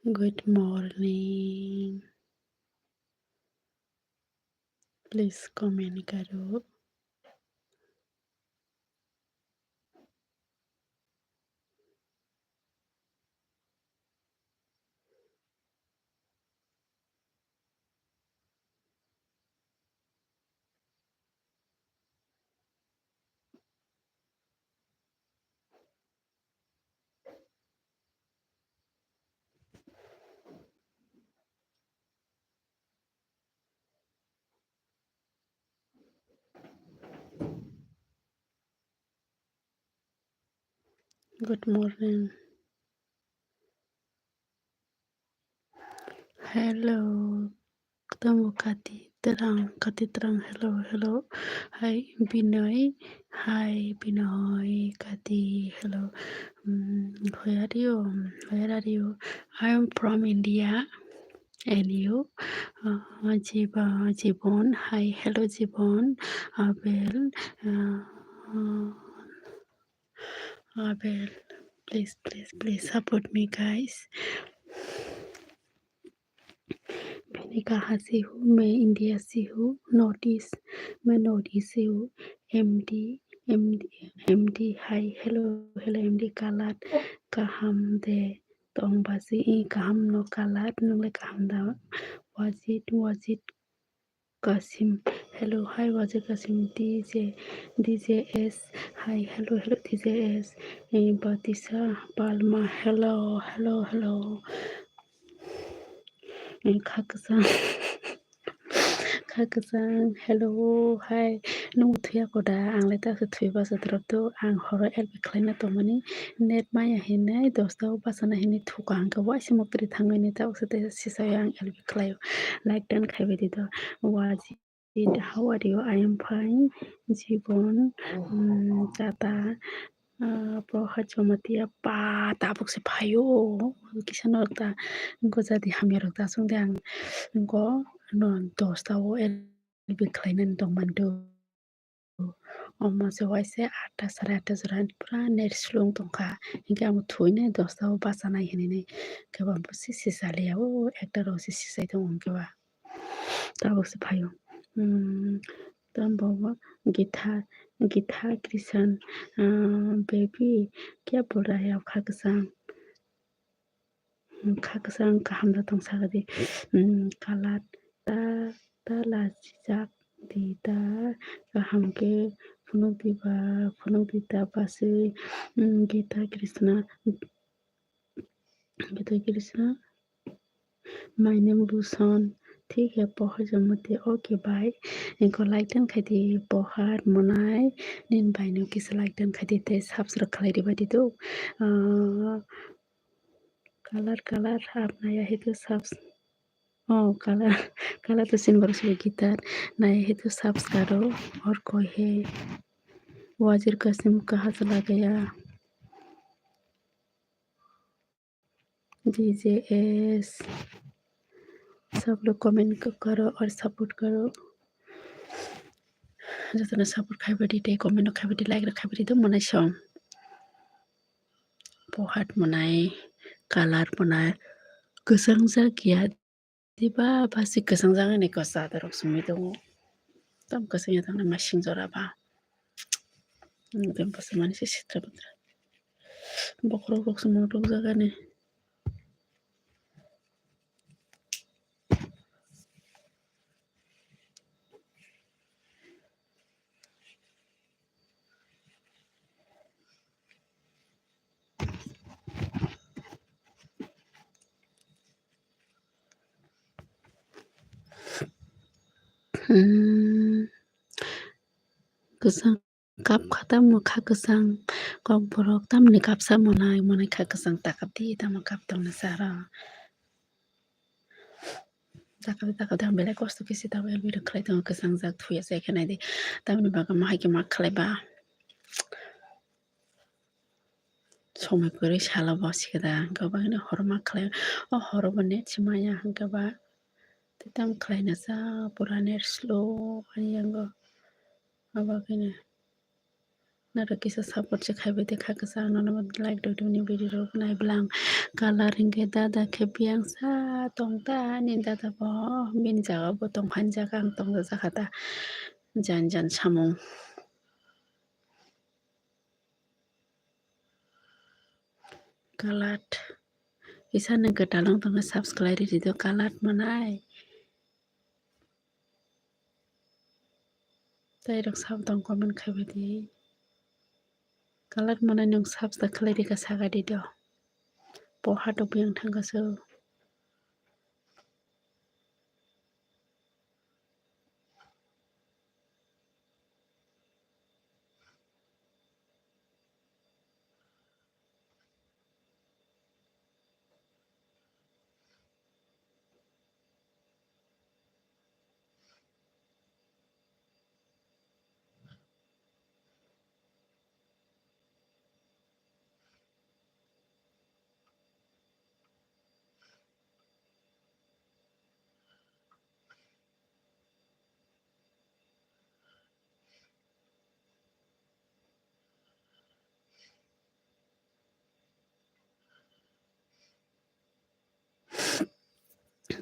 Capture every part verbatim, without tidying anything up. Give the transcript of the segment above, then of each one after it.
Good morning. Please comment karo. Good morning. Hello. Tamo kati terang, kati terang. Hello, hello. Hi, Binoy. Hi, Binoy. Kati, hello. Mm, where are you? Where are you? I am from India. And you? Uh, Jiba, Jibon. Hi, hello, Jibon. Abel. Uh, uh, Abel. Please, please, please support me, guys. मैं कहाँ से हूँ? मैं इंडिया से हूँ, north east. मैं north east से हूँ। M D, M D, M D, hi, hello, hello, M D Kalat, kaham de tong basi, i kaham no Kalat, nung le kaham da? Wajid, Wajid Kasim, hello, hi, Wajid Kasim, D J, D J S, hi, hello, hello, D J S, eh, Batisa Palma, hello, hello, hello. Eh, Khakchang. Khakchang, hello, hi. Nung thuya koda, ang le ta thwi basa drop to, ang horo L B khlaina tongmani, net maya hinai, dosta o basa na hinai thuka hwnkhe waisa mukri thangmani ta, usa te sisa ang L B khlaio. Like dan khai bai di do. Wajid, how are you? I am fine. Jibon, mm, tata, ah, Proha Jamatia, pa, tabuk se phaio. Kisa norok ta, wngko jadi hamya rok ta, aswk de ang, wngko, no, dosta o L B khlainani tongmani do. Omo se waisa atta, sare atta jora pura net slow wng tongkha. Hinkhe amo thuinai dosta o bachanai hinwi khe ba bo se sisaliya, o ekta rok se sisai tongo hinkhe ba. Tabuk se phaio. Hmm, tamo bo Githa, Githa Krishan, ah, baby, kya bol raha hai, Khakchang? Khakchang kaham da tong sakadi. Hmm, Kalat ta, ta lachijak di ta, kaham khe phunuk di ba, phunuk di ta basi, hmm, Gita Krishna, Gita Krishna, my name Bhusan, thik hai, Pohar Jamati, okay, bye. Engko like dan khai di, Pohar Monai, nin bai no kisa like dan khai di, tei subscribe khlai di bai di do. Ah, Kalat, Kalat, aap naya hai to subs-, oh, Kalat, Kalat to sin baru sudah gitar, naya hai to subs karo, aur koi hai, Wajid Kasim kahan chala gaya, D J S, sab log comment ko-, karo aur support karo, jotono support khai bai di tei comment rok khai bai di, like rok khai bai di, do monai som. Pohar Monai, Kalat Monai, kwchang jak ya diba, basi kwchang jak ni kwchadorok simi tongo. Tam kwchang ya tangni masing jora ba. Tam bwswk mani se sitra bwtra. Bokhorok rok se motok jak ani. Hmm. Kwchang kap kha tamo kha kwchang, kokborok tamni kapsa monai, monai kha kwchang ta kap di tamo kap tongna sara. Takadi, takadi, ang belai kosto khe se tabuk L B rok khlai tongo, kwchang jak thuya se khe nai di. Tamoni bagwi ma hai khe ma khlai ba. Somoi kwrwi salo bo sikhe da, hwnkhe ba horo ma khlai, o horo bo net se maya hwnkhe ba. Tei tamo khlai na cha pura net slow ani yango. Abo khe no. Norok kisa support se khaibai de kha kwchang, nono like rok tubuni video rok nai bwlang. Color hinkhe dada khe biyang sa tong ta, ani dada bo bini jaga bo tong, hani jaga ang tong jakha ta, jan jan samung. Color kisa nwng kwtal wng tongkha, subscribe ridi do, color manai. Tei rok sabo tong comment khaibai di. Color manai nwng subscribe khlai rikha, saga di do. Poha tubuyang thangkha so.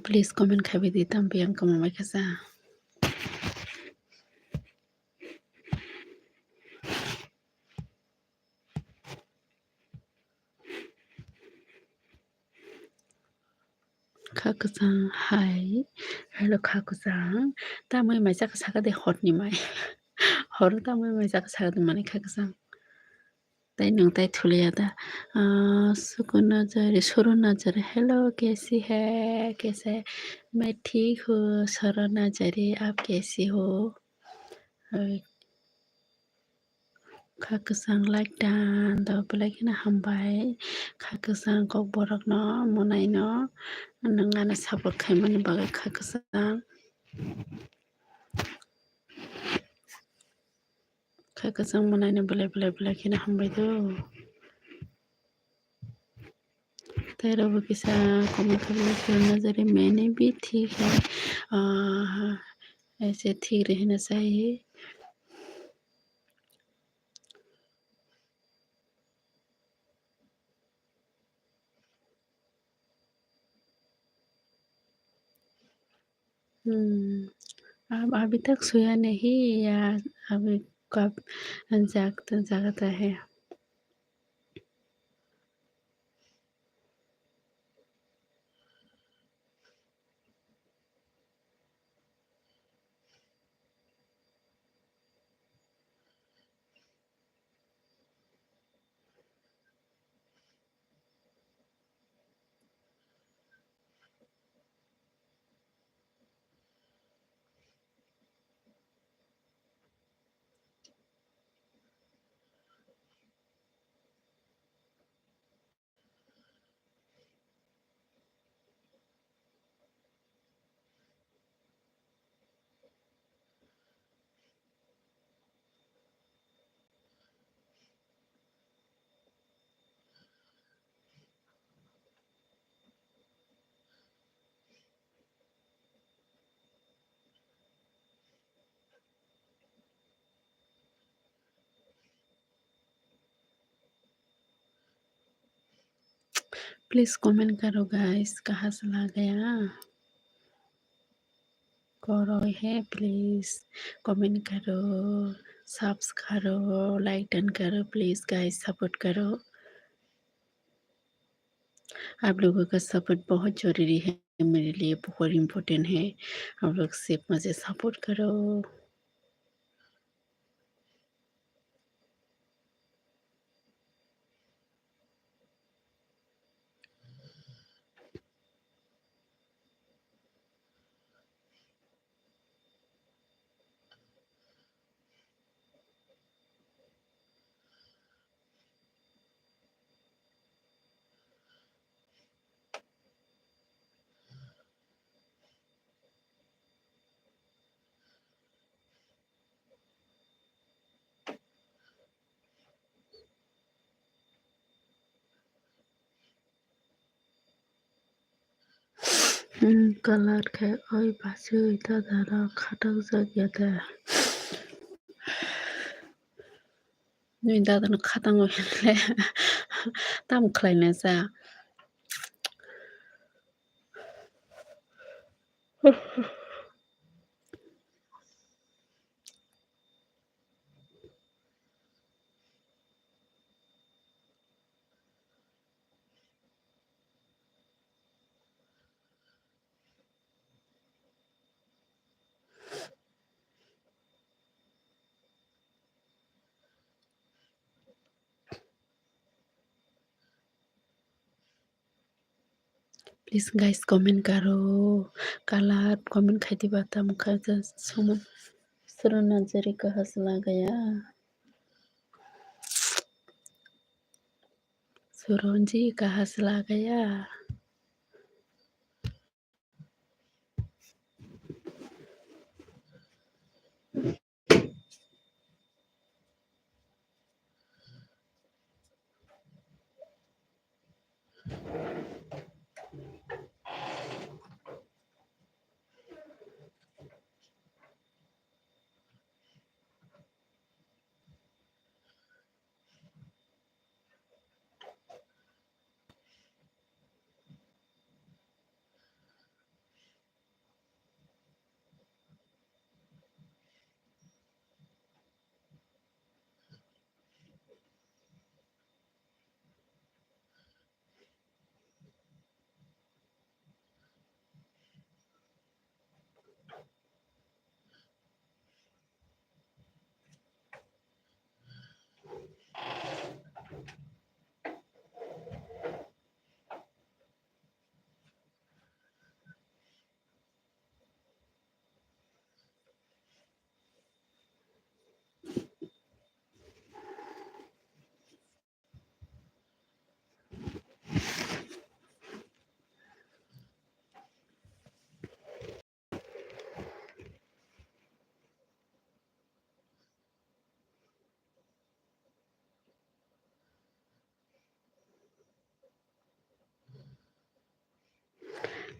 Please comment khaibai di, tampi ang kwma bai kha sa. Kha kwchang hai, hello kha kwchang, tamwi mai chakha sakha de horni mai, horo tamwi mai chakha sakha de mani kha kwchang. Tei nwng tei thuliya da. Ah, Sukun Najari, Surun Najari, hello, kaisi hai? Kaise? Main thik hu, Surun Najari, aap kaisi ho? Hai. Kha kwchang like dan, do belai kheno hambai. Kha kwchang Kokborok no, Monai no, nwng ano support khaimani bagwi kha kwchang. Kha kwchang Monai no belai belai belai kheno hambai do. Tei rok bo kisa comment khaijak, Surun Najari, maine bhi thik hai, ah, aise thik rehna chahiye. Hmm. अब अभी तक सोया नहीं या अभी कब जाग जागता है? Please comment करो guys, कहाँ से ला गया? करो है, please comment करो, subs करो, like done करो, please guys, support करो। आप लोगों का support बहुत जरूरी है मेरे लिए, बहुत important है। आप लोग सिर्फ मुझे support करो। Hmm, color khe oi bachwi dada rok khatok jak ya de. Nini dada no khatango hinle tamo khlaina cha. Please guys, comment karo, color comment khai diba, tamo khai ja sumon. Suron Nanjari kahas lagaya. Suronji kahas lagaya.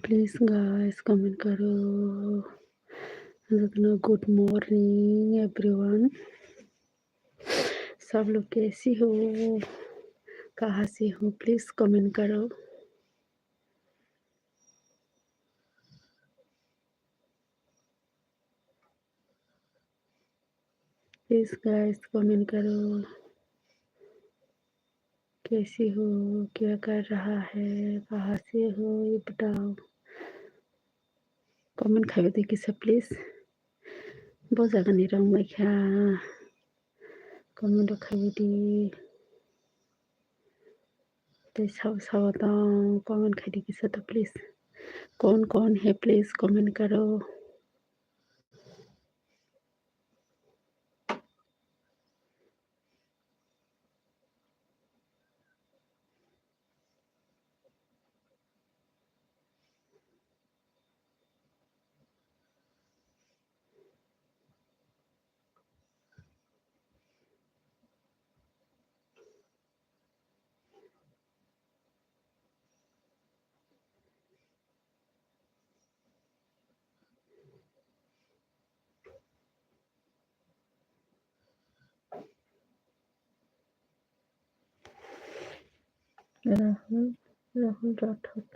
Please guys, comment karo. Jotono good morning everyone. सब लोग कैसी हो, कहाँ से हो, please comment करो। Please guys, comment करो, कैसी हो, क्या कर रहा है, कहाँ से हो, ये बताओ। Comment khaibai di kisa please. Bo jaga ni rong bai kha. Comment rok khaibai di. Tei sabo sabo tong comment khai di kisa to please. कौन कौन है please comment करो. Rahul, Rahul Rathod.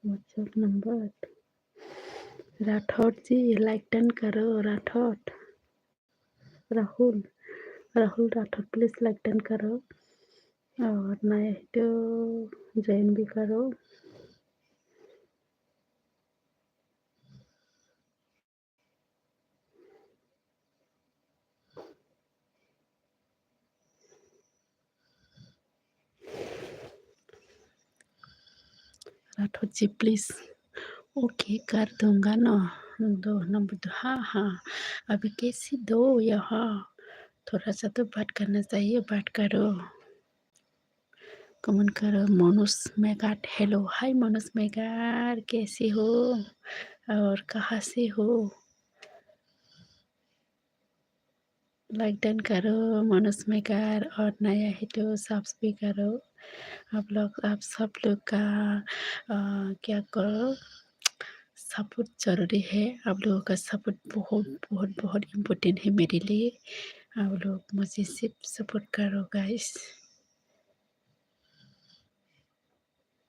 WhatsApp number. Rathore जी, like done करो, राठौर। राहुल, राहुल Rathore, please like done करो। और नया है तो join भी करो। राठौर जी, please। OK कर दूंगा ना। दो नंबर दो, हाँ, हाँ। अभी कैसी दो यहाँ? थोड़ा सा तो बात करना चाहिए, बात करो। Comment करो, मनोज मेगाट। Hello, hi मनोज मेगाट, कैसे हो और कहाँ से हो? Like done करो मनोज मेगाट, और नया है तो subscribe करो। आप लोग, आप सब लोग का, अ, क्या करो, सपोर्ट जरूरी है। आप लोगों का सपोर्ट बहुत, बहुत, बहुत इम्पोर्टेंट है मेरे लिए। आप लोग मुझे सिर्फ सपोर्ट करो गाइस।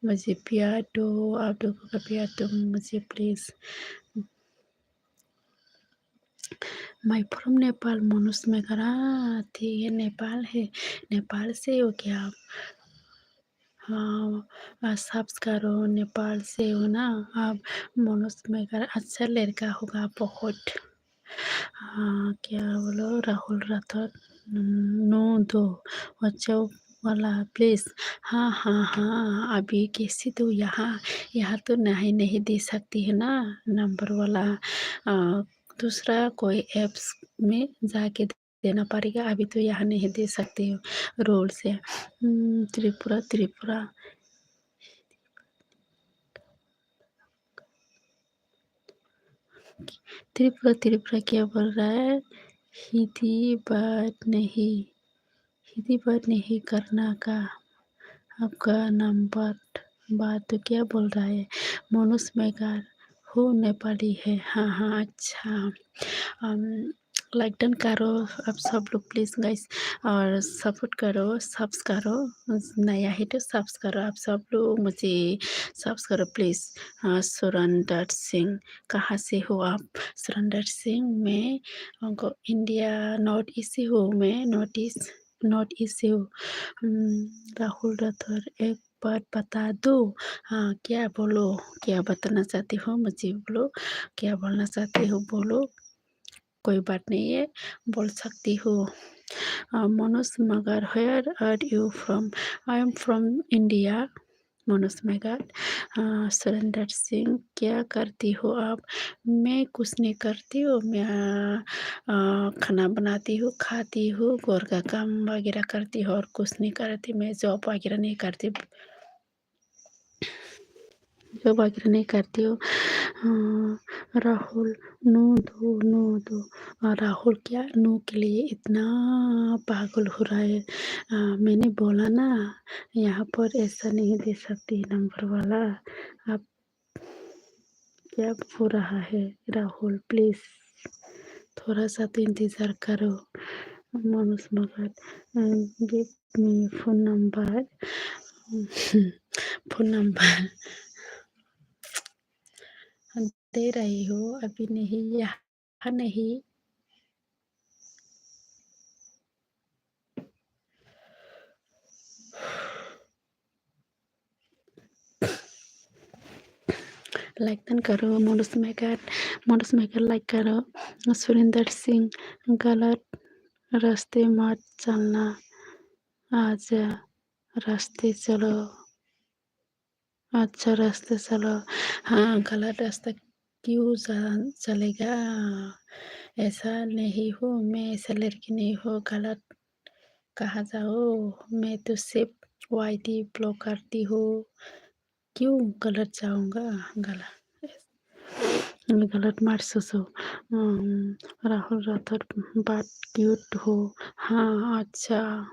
मुझे प्यार दो, आप लोगों का प्यार दो मुझे प्लीज। मैं फ्रॉम नेपाल, मनोज मेगरा। ठीक है, नेपाल है, नेपाल से हो क्या आप? हाँ, आ, सब्स करो, नेपाल से हो ना आप? मनोज मेगरा अच्छा लड़का होगा बहुत। हाँ, क्या बोलो, राहुल राठौर, नो दो, बच्चों वाला प्लीज। हाँ, हाँ, हाँ, अभी कैसे तो यहाँ, यहाँ तो नहीं, नहीं दे सकती है ना नंबर वाला। आ, दूसरा कोई ऐप्स में जाके देना पड़ेगा, अभी तो यहाँ नहीं दे सकती हूँ रूल्स है। हम्म, त्रिपुरा, त्रिपुरा। त्रिपुरा, त्रिपुरा क्या बोल रहा है? हिंदी बात नहीं, हिंदी बात नहीं करना का, आपका नंबर बात तो क्या बोल रहा है? मनोज मेगर हो नेपाली है। हाँ, हाँ, अच्छा। अम, लाइक डन करो आप सब लोग प्लीज गाइस, और सपोर्ट करो, सब्स करो, नया है तो सब्स करो आप सब लोग, मुझे सब्स करो प्लीज। हाँ, सुरेंद्र सिंह, कहाँ से हो आप? सुरेंद्र सिंह, मैं, हमको इंडिया नॉर्थ ईस्ट से हूँ मैं, नॉर्थ ईस्ट, नॉर्थ ईस्ट से हूँ। हम्म, राहुल राठौर, एक बात बता दो। हाँ, क्या बोलो, क्या बताना चाहती हो मुझे बोलो, क्या बोलना चाहती हो बोलो। कोई बात नहीं है, बोल सकती हो। अ, मनोज मगर, where are you from? I am from India. Manoj Magar. अ, सुरेंद्र सिंह, क्या करती हो आप? मैं कुछ नहीं करती हूँ, मैं, अ, अ, खाना बनाती हूँ, खाती हूँ, घर का काम वगैरह करती हूँ और कुछ नहीं करती, मैं जॉब वगैरह नहीं करती। जो वगैरह नहीं करती हो। अ, राहुल, नो दो, नो दो। अ, राहुल क्या नो के लिए इतना पागल हो रहा है? अ, मैंने बोला ना, यहाँ पर ऐसा नहीं दे सकती नंबर वाला। आप क्या हो रहा है राहुल, प्लीज थोड़ा सा तो इंतजार करो। मनोज मगर, अ, give me phone number। Phone number दे रही हूँ, अभी नहीं, यहाँ नहीं। लाइक डन करो, मनोज मेगर, मनोज मेगर लाइक करो। सुरेंद्र सिंह, गलत रास्ते मत चलना, आजा रास्ते चलो, अच्छा रास्ते चलो। हाँ, गलत रास्ता क्यों जा-, चलेगा? ऐसा नहीं हूँ मैं, ऐसा लड़की नहीं हूँ, गलत कहाँ जाओ? मैं तो सिर्फ वाईटी ब्लॉक करती हूँ, क्यों गलत जाऊँगा? गलत, गलत मत सोचो। हम्म, राहुल राठौर बहुत क्यूट हो। हाँ, अच्छा।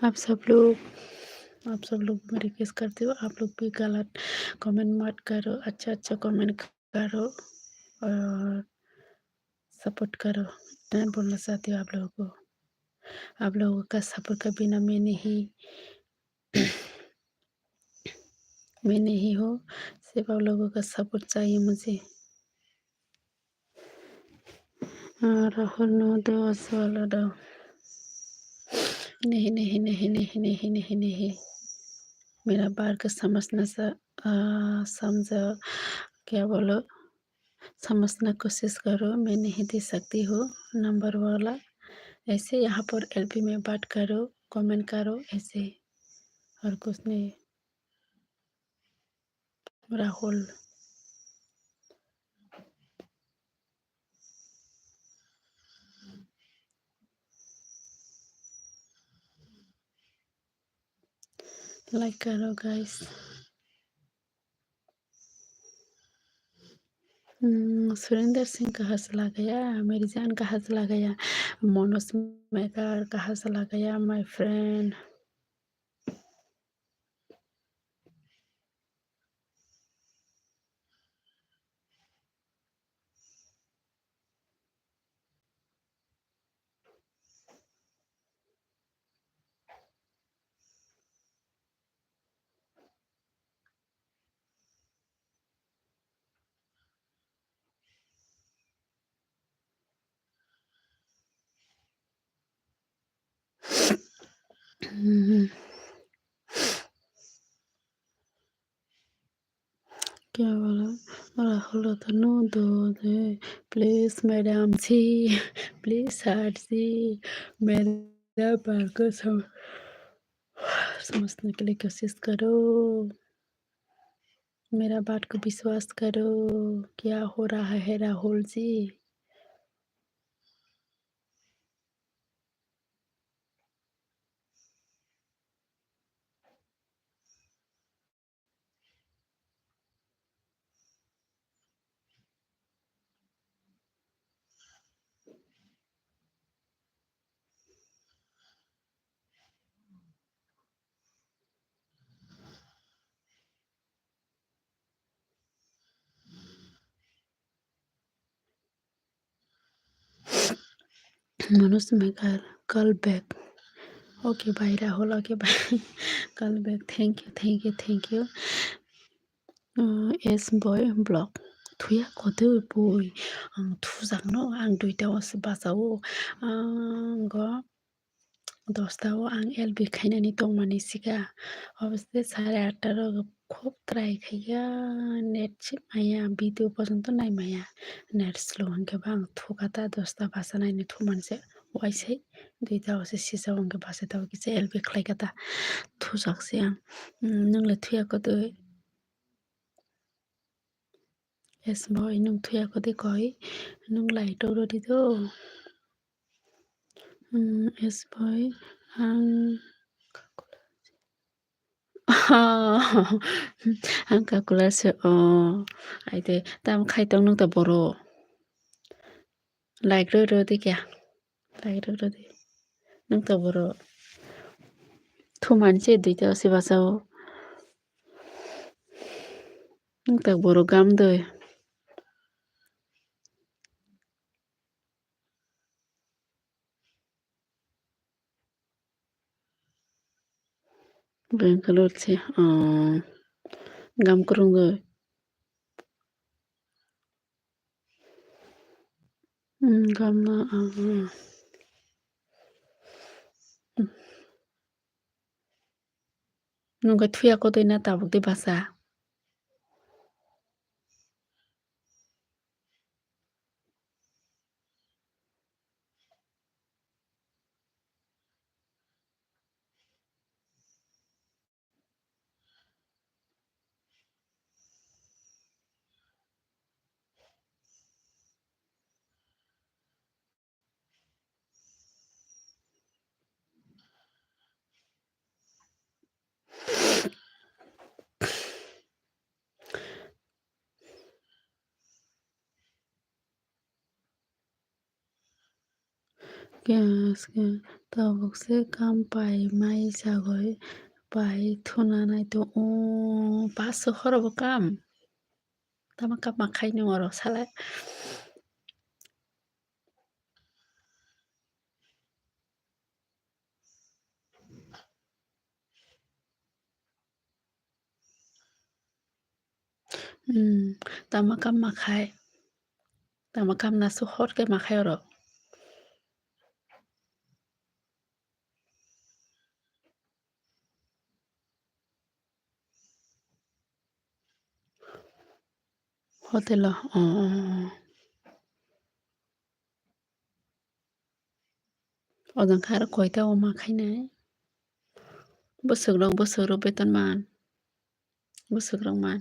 आप सब लोग, आप सब लोग मैं रिक्वेस्ट करती हूँ, आप लोग भी गलत कमेंट मत करो, अच्छा अच्छा कमेंट करो और सपोर्ट करो। इतना बोलना चाहती हूँ आप लोगों को। आप लोगों का सपोर्ट का बिना मैं नहीं, मैं नहीं हूँ, सिर्फ आप लोगों का सपोर्ट चाहिए मुझे। हाँ, राहुल नो दो, वाला दो। नहीं, नहीं, नहीं। मेरा बात को समझना सा-, आ, समझो, क्या बोलो, समझना कोशिश करो, मैं नहीं दे सकती हूँ नंबर वाला। ऐसे यहाँ पर एलपी में बात करो, कमेंट करो, ऐसे और कुछ नहीं। राहुल। लाइक करो गाइस। हम्म, सुरेंद्र सिंह कहाँ चला गया? मेरी जान कहाँ चला गया? मनोज मेकर कहाँ चला गया? My friend। Hmm. Kya bola? Rahul Ratan no do de. Please, madam ji. Please, sir ji. मेरा बात को सम-, समझने के लिए कोशिश करो। मेरा बात को विश्वास करो। क्या हो रहा है राहुल ji? Manoj Meghal, call back. Okay, bye, Rahul. Okay, bye. Call back. Thank you, thank you, thank you. Uh, S boy block. Thuya kote boi. Ang thujakno, ang duita o se bachao. Ang go dosta o ang L B khainani tongmani sika. Obviously, sare atta rok khub try khaiya, net se maya, video porjonto nai maya. Net slow hwnkhe ba ang thukata dosta basa naini thumani se waisai duita o se sisa o hwnkhe bachai tabuk kisa L B khlaikata thujak se ang. Mm, nwng le thuya kwtwi? Yes boy, nwng thuya kwtwi koi, nwng lai rw rwdi do. Mm, yes boy, ang Ang kakula se, oh, ai de, tam khai tong nwng ta boro. Like rw rw di kya? Like rw rw di. Nwng ta boro. Thuman se duita se bachao. Nwng ta boro gam doi. Bangalore se, ah, gam kwrwngwi. Hmm, gam na, ah, hmm. Nwng khe thuya kwtwi na tabuk de basa? Khe, khe tabuk se kam pai mai sagwi pai thuna nai tong o, paso horo bo kam. Tama kam ma khai nung oro sala. Hmm, tama kam ma khai. Tama kam na su hor khe ma khai oro. Hotel o, oh, oh, oh. Ojang khe aro koita o ma khainai? Bwswk rok, bwswk rok beton man. Bwswk rok man.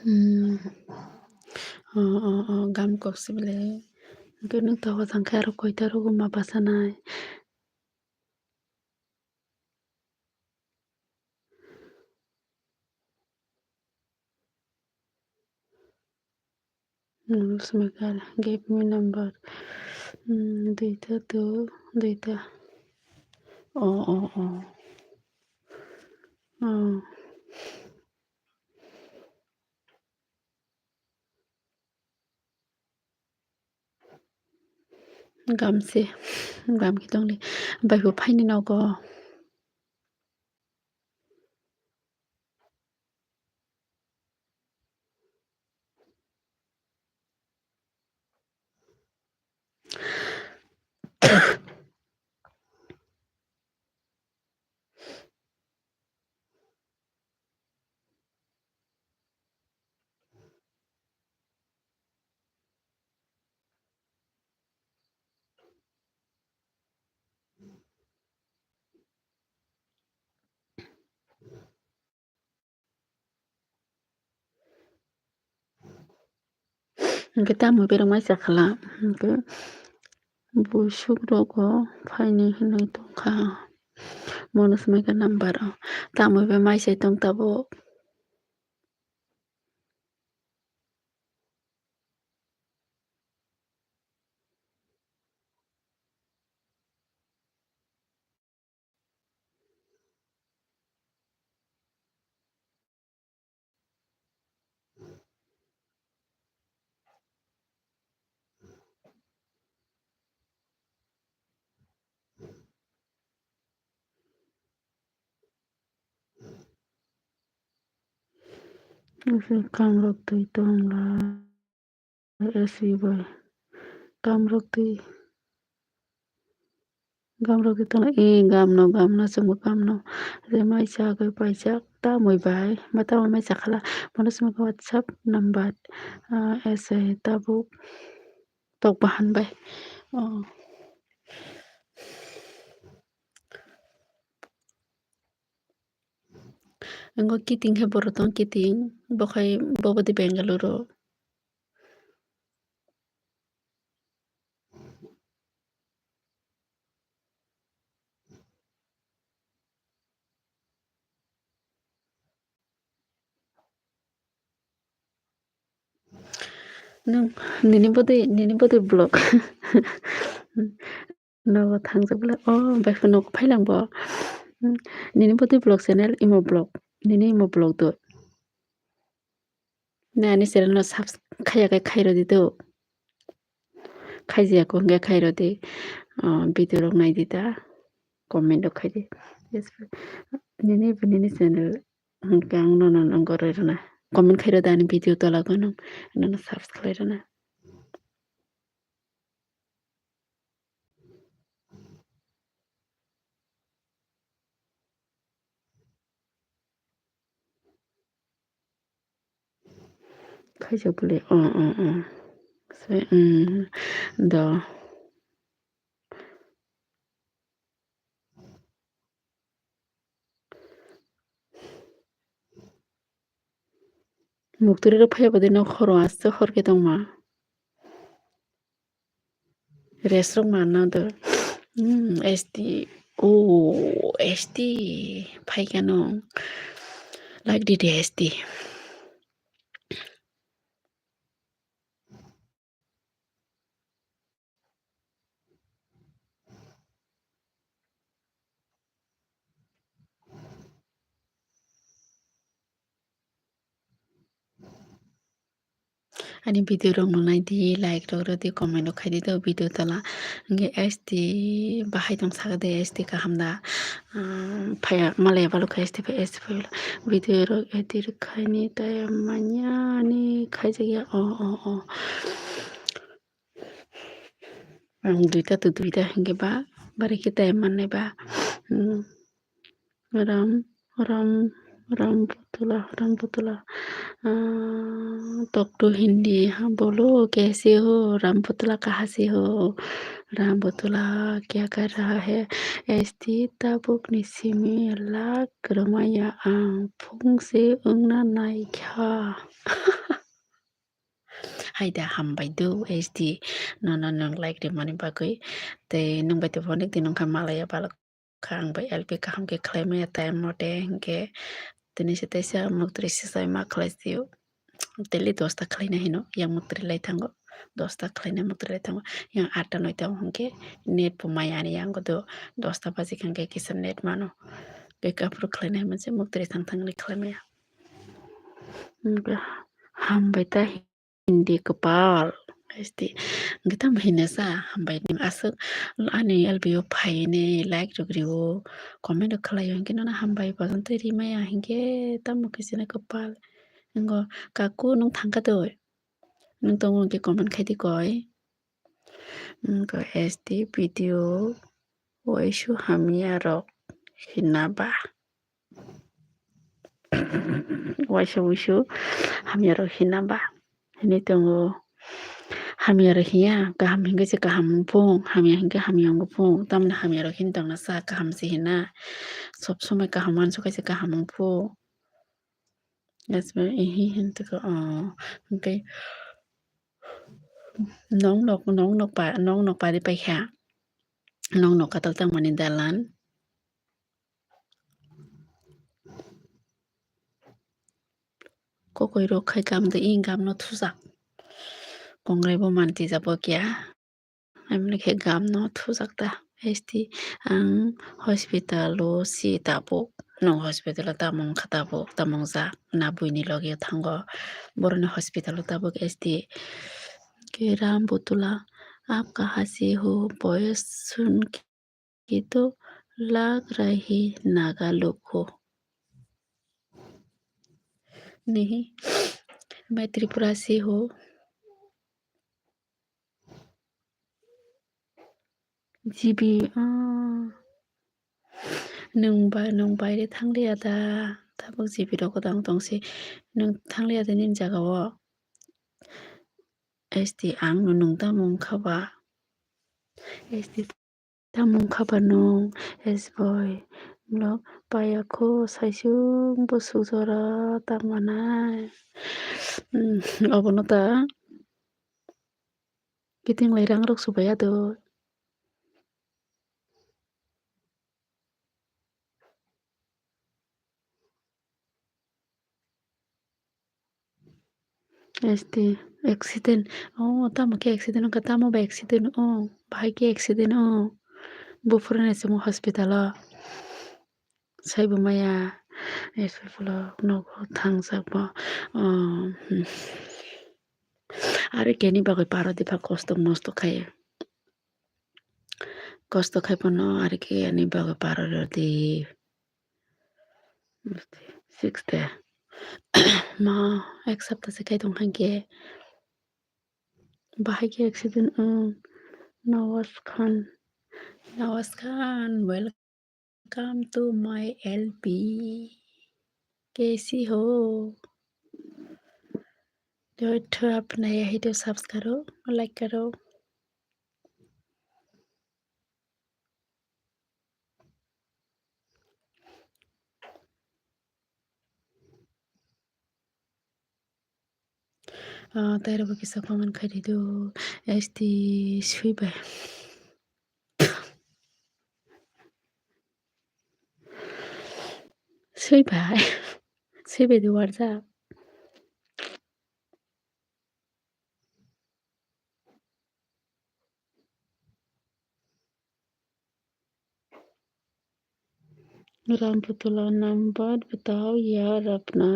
Hmm. Oh, oh, oh, gam kok se bele. Hwnkhe nwng tabuk thang khe aro koita rogo ma bachanai. Manoj Meghal, give me number. Hmm, duita to, duita. Oh, oh, oh. Oh. Gamse, gam khe tongli. Bai bo phaini nogo. Hwnkhe tamo bereng mai chakhala, hwnkhe busuk rogo phaini hinwi tongkha. Mono swmaikha number o, tamo bai mai chai tong tabuk. Kamrok twi tongla. S V boy. Kamrok twi. Gamrok twi tongla. E gamno, gamno, chwngbo gamno. Je mai chagwi paijak. Tamwi bai. Ma tamwi mai chakhala. Mono swngkha WhatsApp number. Ah, S A tabuk. Tok bahan bai. Oh. Wngo kiting khe borok tong kiting, bo khai bo bwdwi Bengaluru. Nwng nini bwdwi, nini bwdwi vlog. Nogo thangjak bwle, o bai phano nogo phailang bo. Hmm, nini bwdwi vlog channel, imo vlog, nini imo vlog do. Nini ani channel no subscribe khaiya khe khairodi do. Khaijaya khe hwnkhe khairodi. O, video rok naidi ta, comment rok khaidi. Yes, nini bo nini channel hwnkhe ang nono nangorwi rwna. Comment khairodi ani video tola o nwng, nono subscribe khlai rwna. Khaijak bwle, o, o, o. Se, mm, do. Muktwrwi rok phaiya bwdwi nok horo aswk hor khe tongma. Rest rok manna do. Hmm, S T. Oh, S T. Phaikha no. Like di de S T. Ani video rok no nai di, like rok rw di, comment rok khai di do video tola. Hwnkhe S T bahai tong saka de, S T kaham da? Ah, phaiya malaya balukha S T phai, S T phai ulo. Video rok edit khaini time manya ani khaijak ya. O, o, o. Ang duita to duita hwnkhe ba, bari khe time mannai ba. Hmm. Ram, Ram, Ram Putula, Ram Putula. Ah, talk to Hindi, ha, bolo, kaise ho? Ram Putula, kahan se ho? Ram Putula, kya kar raha hai? S T tabuk ni simi lak rwmaya ang phung se wngna naikha. Hai da, hambai do, S T. Nono nwng like rimani bagwi. Tei nwng bai tei phonik di nwng kha malaya balok kha, ang bai L P kaham khe khlai maya time mote, hinkhe tini se teisa muktwrwi swsai ma khlai sio. Daily dosta khlaina hino, yang muktwrwi lai thango. Dosta khlaina muktwrwi lai thango. Yang atta noita o hinkhe net bo maya ani yango do, dosta baji kha hinkhe kisa net mano. Wake up rok khlaina hai manse muktwrwi thang thang ni khlai maya. Hambai ta. Hindi kwpal, Esti, hwnkhe tamo hina sa, hambai ni aswk ani L B o phaini like rok rio, comment rok khlaio, hwnkhe nono hambai bo tei rimaya, hwnkhe tamo khe chini kwpal. Wngo, kaku nwng thangkha twi? Nwng tongo hwnkhe comment khai di koi. Wngkha S T video uaisu hamya rok hina ba. Uaisu uaisu hamya rok hina ba. Hini tongo hamya rok hiya, kaham hinkhe se kaham wngphung, hamya hinkhe hamya wngphung. Tamni hamya rok hini tongna sa kaham se hina. Sob somoi kaham uansuk khe se kaham wngphung. That's why, ehe, hwn toko, oh, hwnkhe nong nok, nong nok pa, nong nok pari paikha. Nong nok katal tangmani dalan. Kokoi rok khai gam de, i gam no thujak. Kongrai bo manti jabo kya. Amoni khe gam no thujak ta. Esti ang hospital o si tabuk. Nwng hospital o tamo wngkha tabuk, tamo wngjak. Na buini logi o thango. Boroni hospital o tabuk esti. Ke Ram Butula, aap kahan se ho? Boyos sun ke to lag rahe Naga log ho. Nahi, main Tripura se ho. G B, ah. Nwng ba, nwng baire thangliya da? Tabuk G B rok kwdang tongsi. Nwng thangliya da nini jaga o? S T, ang no nwng tamo wngkha ba? S T, tamo wngkha ba nwng? S boy, vlog paiya kho, saisung bo sujora tamo nai. Hmm, obono ta. Kiting lai rang rok subaiya do. S T, accident. Oh, tamo khe accident wngkha, tamo ba accident. Oh, bahai khe accident. Oh, buphuru nai chwngma hospital o. Saibo maya, S P vlog nogo thangjak bo. Oh, hmm. Are keni bagwi paro dipha kosto mosto khai. Kosto khai phano are khe ani bagwi paro rw di. Six day. Ma, ek sapta se khai tong kha khe. Bahai khe accident wng. Nawaz Khan. Nawaz Khan, welcome to my L P. Kaisi ho? जो तो आप नया है तो subscribe करो, like करो। Ah, tei rok bo kisa comment khai di do. S T sui bai. Sui bai. Sui bai di warjak. Ram पुतला नंबर बताओ यार अपना।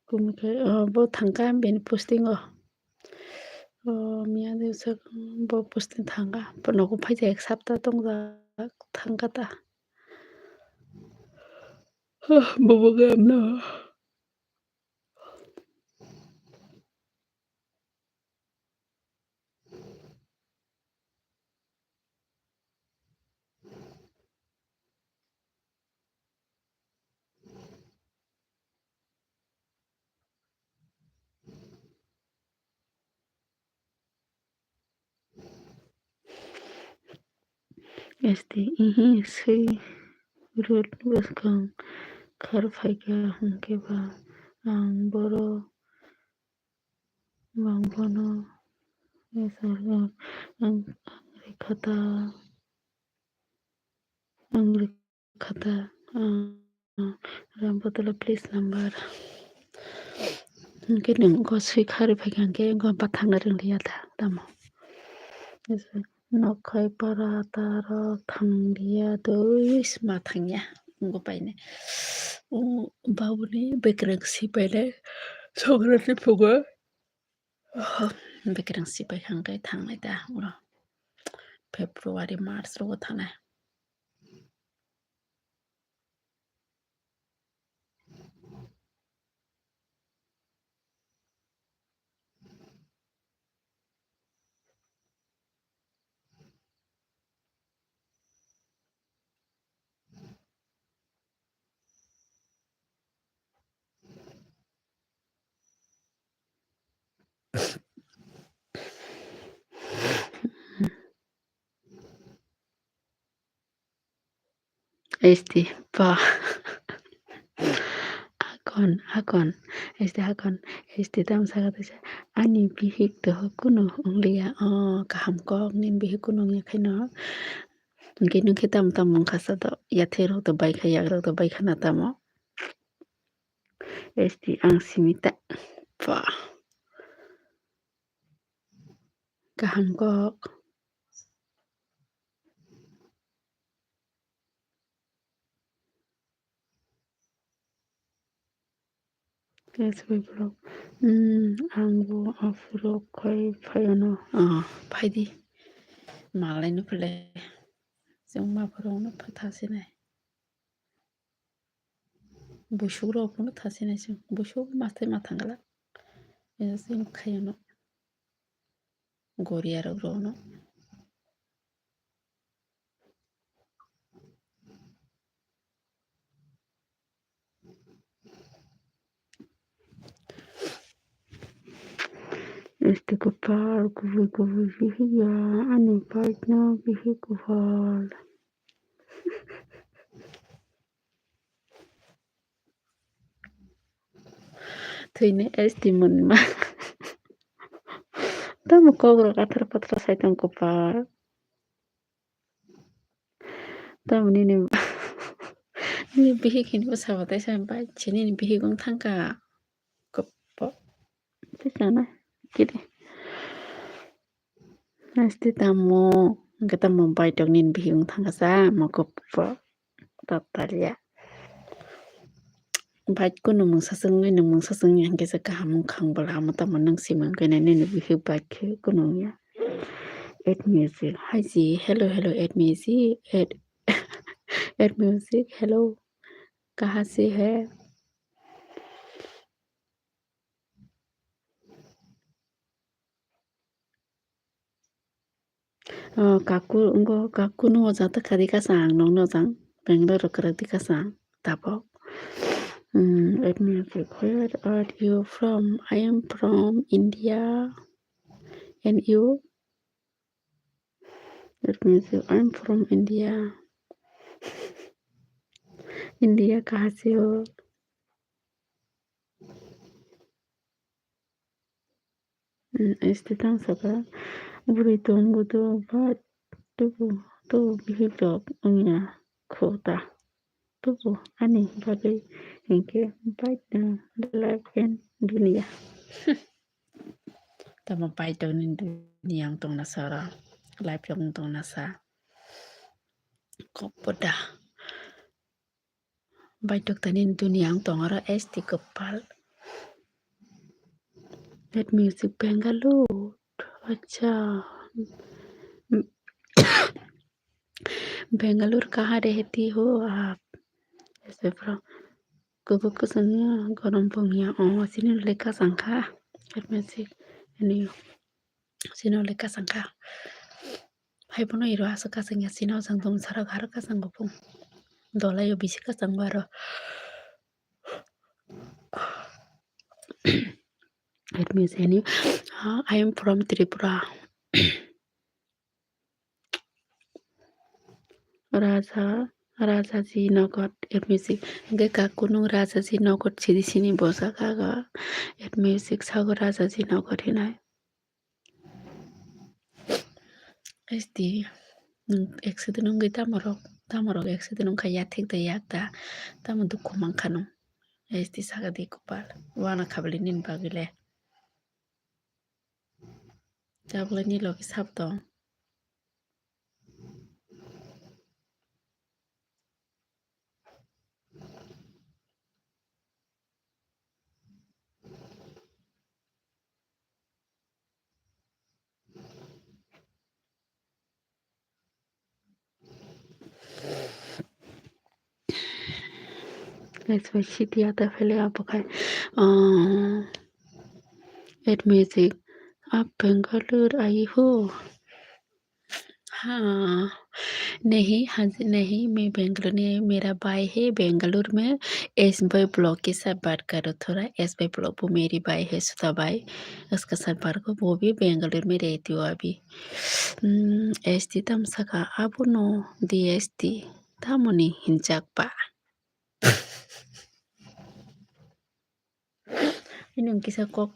Kumui khai, oh, bo thangkha bini posting o. Oh, miya de sak bo posting thangkha. Bo nogo phaijak ek sapta tongjak thangkha ta. Huh, bo bo gam no. S T, ihi, sui rot bwskang khar phaikha hwnkhe ba ang borok bang bono ang, ang rikha ta, ang rikha ta, ah, Ram Butala please number. Hwnkhe nwng go sui khari phaikha hwnkhe go bathang na rwngya ta tamo. Nokhai para tarok thanglia dui sma thangya wngwi painai. Wng babuni bekereng si painai Songkranti phungo. Bekereng si paikha hwnkhe thangnai ta ulo February, March rogo thangnai. Este, pa. Akon, akon. Este, akon. Este, tamo saka tisa. Ani bihik to kunu wngliya. O, kaham kok nini bihik kunu wngya khaino. Hwnkhe nwng khe tamo tamo wngkha sa do. Yathai rok to baikha, yak rok to baikha na tamo. Este, ang simi ta. Pa. Kaham kok. Yes, we vlog. Hmm, ang bo aphuru khai phaiyano. Ah, phaidi. Malai no phele. Chwng ma phuru no phatha sinai. Busuk rok no tha sinai chwng. Busuk ma thai ma thang gala. Esa chwng khaiyano. Goria rok rono. Este kwpal kubui kubui bihik ya, ani bike no bihik kwpal. Thwini este munma. Tamo kok rok athar pathar sai tong kwpal. Tamo nini, nini bihik hinwi bwsa bo teisa bai se nini bihik wng thangkha. Kopo. Teisa na kiri. Haste tamo, hwnkhe tamo baitok nini bihik wng thangkha sa, mo kopo. Tatalya. Bai kunu mungsa chwngwi, nwng mungsa chwngwi hwnkhe se kaham wngkha ang bwla, amo tamo nwng simi wngkhe nini bihik bai khe kunu wngya. Add music. Hi ji, hello, hello, add music, add, add music, hello. Kaha se hai? Oh, kaku, wngkha kaku no jata kha di kasa ang nokno jang Bangalore rok kwrwk di kasa ang tabok. Hmm, let me ask you, where are you from? I am from India. And you? Let me see, I'm from India. India kaha se ho? Hmm, este tang saka. Bwrwi tong budo, but tubu, tubu bihik rok wngya kho ta. Tubu ani bagwi hinkhe bike no life and dunia. Tamo bike rok ni dunia wng tongna sa oro, life rok wng tongna sa. Kok poda. Bike rok tani dunia wng tong oro este kwpal. That music Bangalore. Acha. Bangalore kaha rehti ho aap? Ese bro. Kubuk kwchwng ya, gorom bong ya. Oh, sini le kasang kha. That music. Ani. Sini le kasang kha. Hai bono iro aswk kasang ya, sini o jang dum sarok haro kasang kupung. Dolai o bisi kasang baro. Let me say you, uh, I am from Tripura. Raja, Rajaji Nagar, let me see. Hingke kakunung Rajaji Nagar sidi sini bosa kaga. Let me see, sago Rajaji Nagar hinai. Esti, nwng accident wngwi tamo rok, tamo rok accident wngkha, yathek da yak da, tamo dukhu mankha nwng. Esti saka di kopal, wana khabli nini bagwi le. Tabukle ni logi sap tong. S Y city ata phele abo khai, ah, at music, "Ab Bangalore aayi ho?" हाँ, नहीं, हाँ जी, नहीं, मैं बेंगलुरु नहीं, मेरा भाई है बेंगलुरु में, एस भाई ब्लॉग के साथ बात करो थोड़ा, एस भाई ब्लॉग वो मेरी भाई है, सुधा भाई, उसका साथ बात करो, वो भी बेंगलुरु में रहती हो अभी। Hmm, S D tam saka abono D S D, tamoni hinjakba. Ini kisa kok,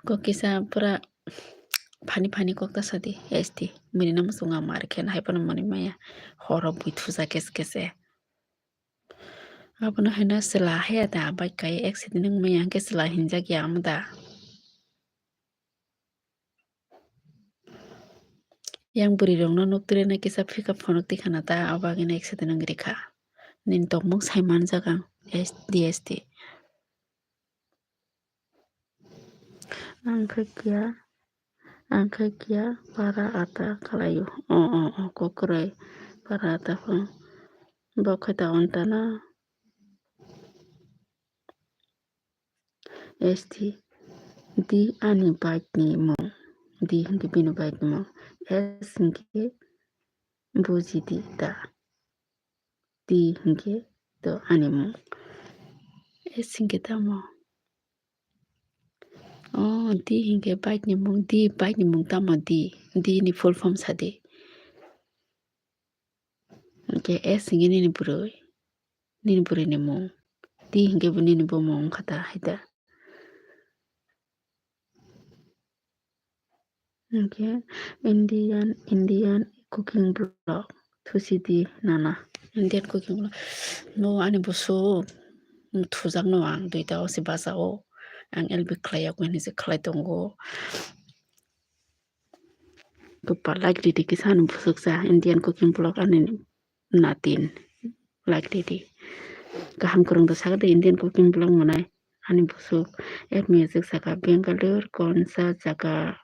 kok kisa pura phani phani kok ta sadi, S D. Mini namo sunga mar khen hai pano mani maya. Horo bui thusa kes kese. Abono hena sela haya da bai kai accident wng maya hwnkhe sela hinjak ya amo da. Yang bwrwi rokno nuk twi rwna kisa phikap phonok twi khana ta, abo bagwino accident wngwi rwkha. Nini tongmung sai manjak ang, S D S D. Ang khe kiya, ang khe kiya para ata khlaio. O, o, o, kokroi para ata pho. Bo khe ta ontana. S D, D ani bike ni mung. D hinkhe bini bike ni mung. S hinkhe buji di ta. D hinkhe to ani mung. S hinkhe tamo? Oh, D hinkhe bike ni mung. D bike ni mung tamo D. D ni full form sadi. Hwnkhe S hinkhe nini bwrwi, nini bwrwini mung. T hinkhe bo nini bumung wngkha ta, hai da? Hwnkhe Indian, Indian cooking vlog, thusi di nana. Indian cooking vlog. No, ani busuk, thujak no ang, duita o se bacha o. Ang L B khlai yakmani se khlai tongo. Bupa like ridi kisa ani busuk sa Indian cooking vlog ani natin like ridi. Kaham kwrwng da sakha de Indian cooking vlog mwnai ani busuk. Add music saka Bangalore kaun sa jaga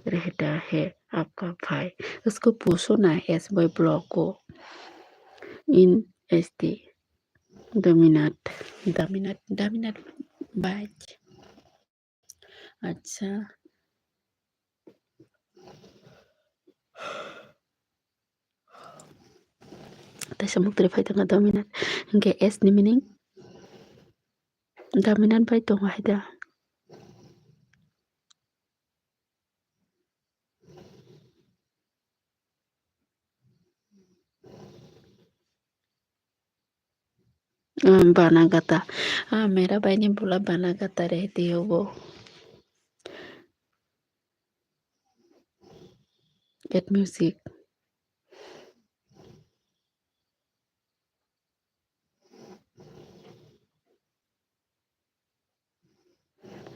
rehta hai aapka bhai. Usko puchho na S Y vlog ko in S D. Daminat, Daminat, Daminat bhai. Acha. Taisa muktrwi phai tongkha Daminat. Hwnkhe S ni meaning? Daminat bai tongo hai da. Ah, bana gata. Ah, mera bhai ni bola bana gata rehti ho wo. Add music.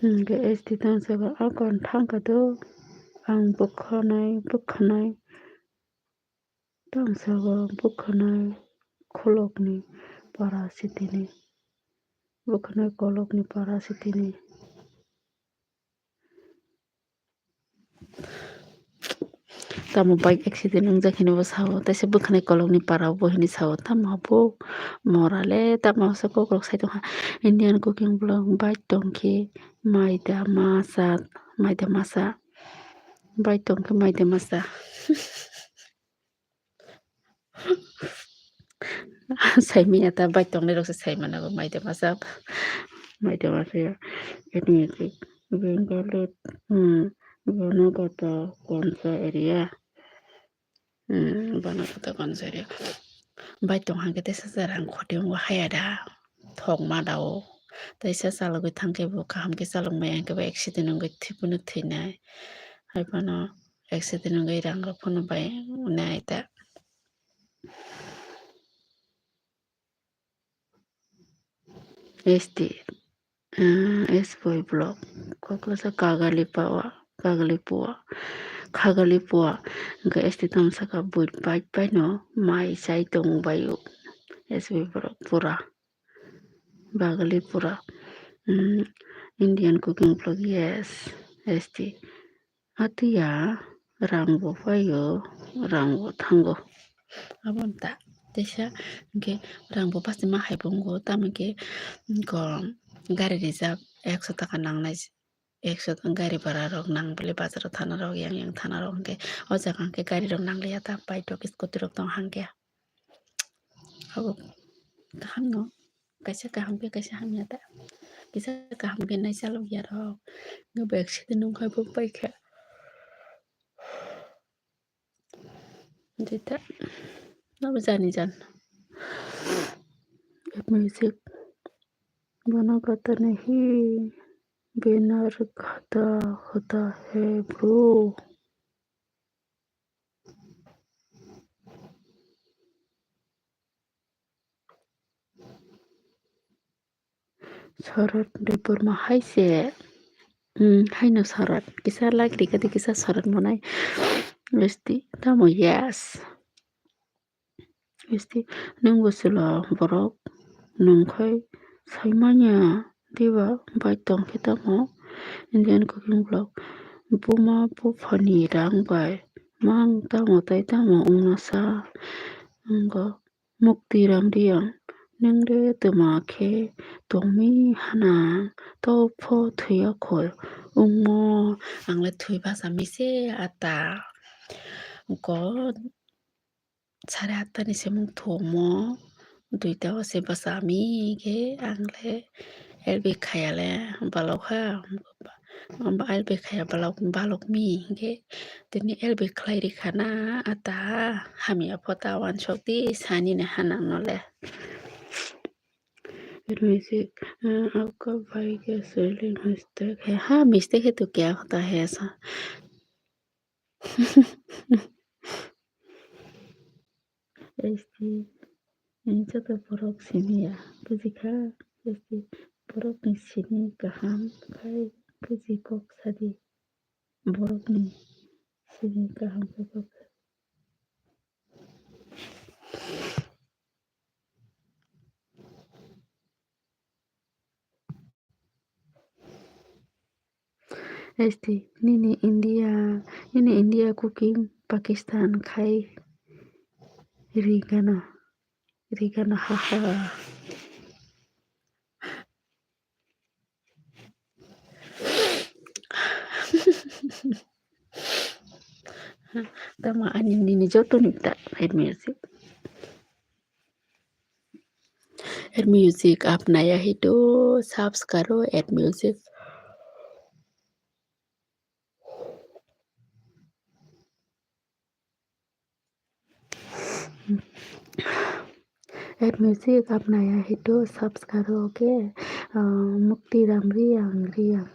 Hwnkhe S T tongsago, "Akon thangkha do, ang bwkhanai, bwkhanai." Tongsago bwkhanai kolokni para sitini. Bwkhanai kolokni para sitini. Tamo bike accident wngjak hinwi bo sao, tei se bwkhanai kolokni para bo hinwi sao, tamo bo mora le tamo se kokrok sai tongkha. Indian cooking vlog bike tongkhe maida masa, maida masa, bike tongkhe maida masa. Saimanya ta bike tongnai rok se saimano bo maida masa, maida masa ya. Ini Bangalore, hmm, Banagata Konsa area. Hmm, Banagata Konsa area. Bike tong hangke tesa rang khoti wngo haya da. Thok ma da o. Tei se chalogwi thangkhe bo kaham khe chalokmaya hwnkhe bo accident wngwi thwi phano thwinai. Hai phano accident wngwi rang rok phano bai wngnai ta. S T, ah, S boy vlog. Koklasa kagali pawa, kagali puwa, kagali puwa. Hwnkhe S T tamo saka bui pai pai no mai chai tong bai o. S boy vlog pura. Bagali pura. Hmm, Indian cooking vlog, yes, S T. Atiya rang bo paio, rang bo thango. Aboni ta. Teisa hwnkhe rang bo bachima hai bo wngo, tamo hwnkhe, ko gari rijak ekso taka nangnai, ekso gari bhara rok nang bwle bazar o thana rok yang yang thana rok hwnkhe o jaga hwnkhe gari rok nangliya ta bike rok scooty rok tong hwnkhe abo kaham no. Kaisa kaham khe kaisa hamya ta. Kisa kaham khe nai chalok ya rok. Nw bo accident wng kha bo pai kha. Jeta. Nabo jani jan. Music. Bana kata nahi. Benar kata hota hai bro. Sorot Debbarma hai se. Hmm, haino sorot. Kisa like rikha di kisa sorot monai. Besti, tamo yes. Besti, nwng bo chwla borok nwng khai sai manya diba bai tong khe tamo Indian cooking vlog. Buma buphani rang bai mang tamo tai tamo wngna sa. Wngkha. Mukti Ramriang, nwng de twma khe tongmi hana, topho thwiya khol wngmo, ang le thwi basa mi se ata. Ko sare atta ni semung thumo, duita o se basa mi khe ang le L B khaya le balok ha, L B khaya balok, balok mi hwnkhe tini L B khlai rikha na ata hamya pho ta wansok di sani ni hanang no le. Music, ah, आपका भाई क्या spelling mistake है? हाँ, mistake है तो क्या होता है ऐसा? Esti, joto borok siniya, bujikha, esti, borokni sini kaham khai buji kok sadi, borokni sini kaham khai kok sadi. Esti, nini India, nini India cooking Pakistan khai rigana, rigana, haha. Tamo ani nini joto ni ta Ed Music. Ed Music aap naya hai to subscribe karo Ed Music. Ed Music aap naya hai to subscribe karo, okay? Ah, Mukti Ram Riang Riang,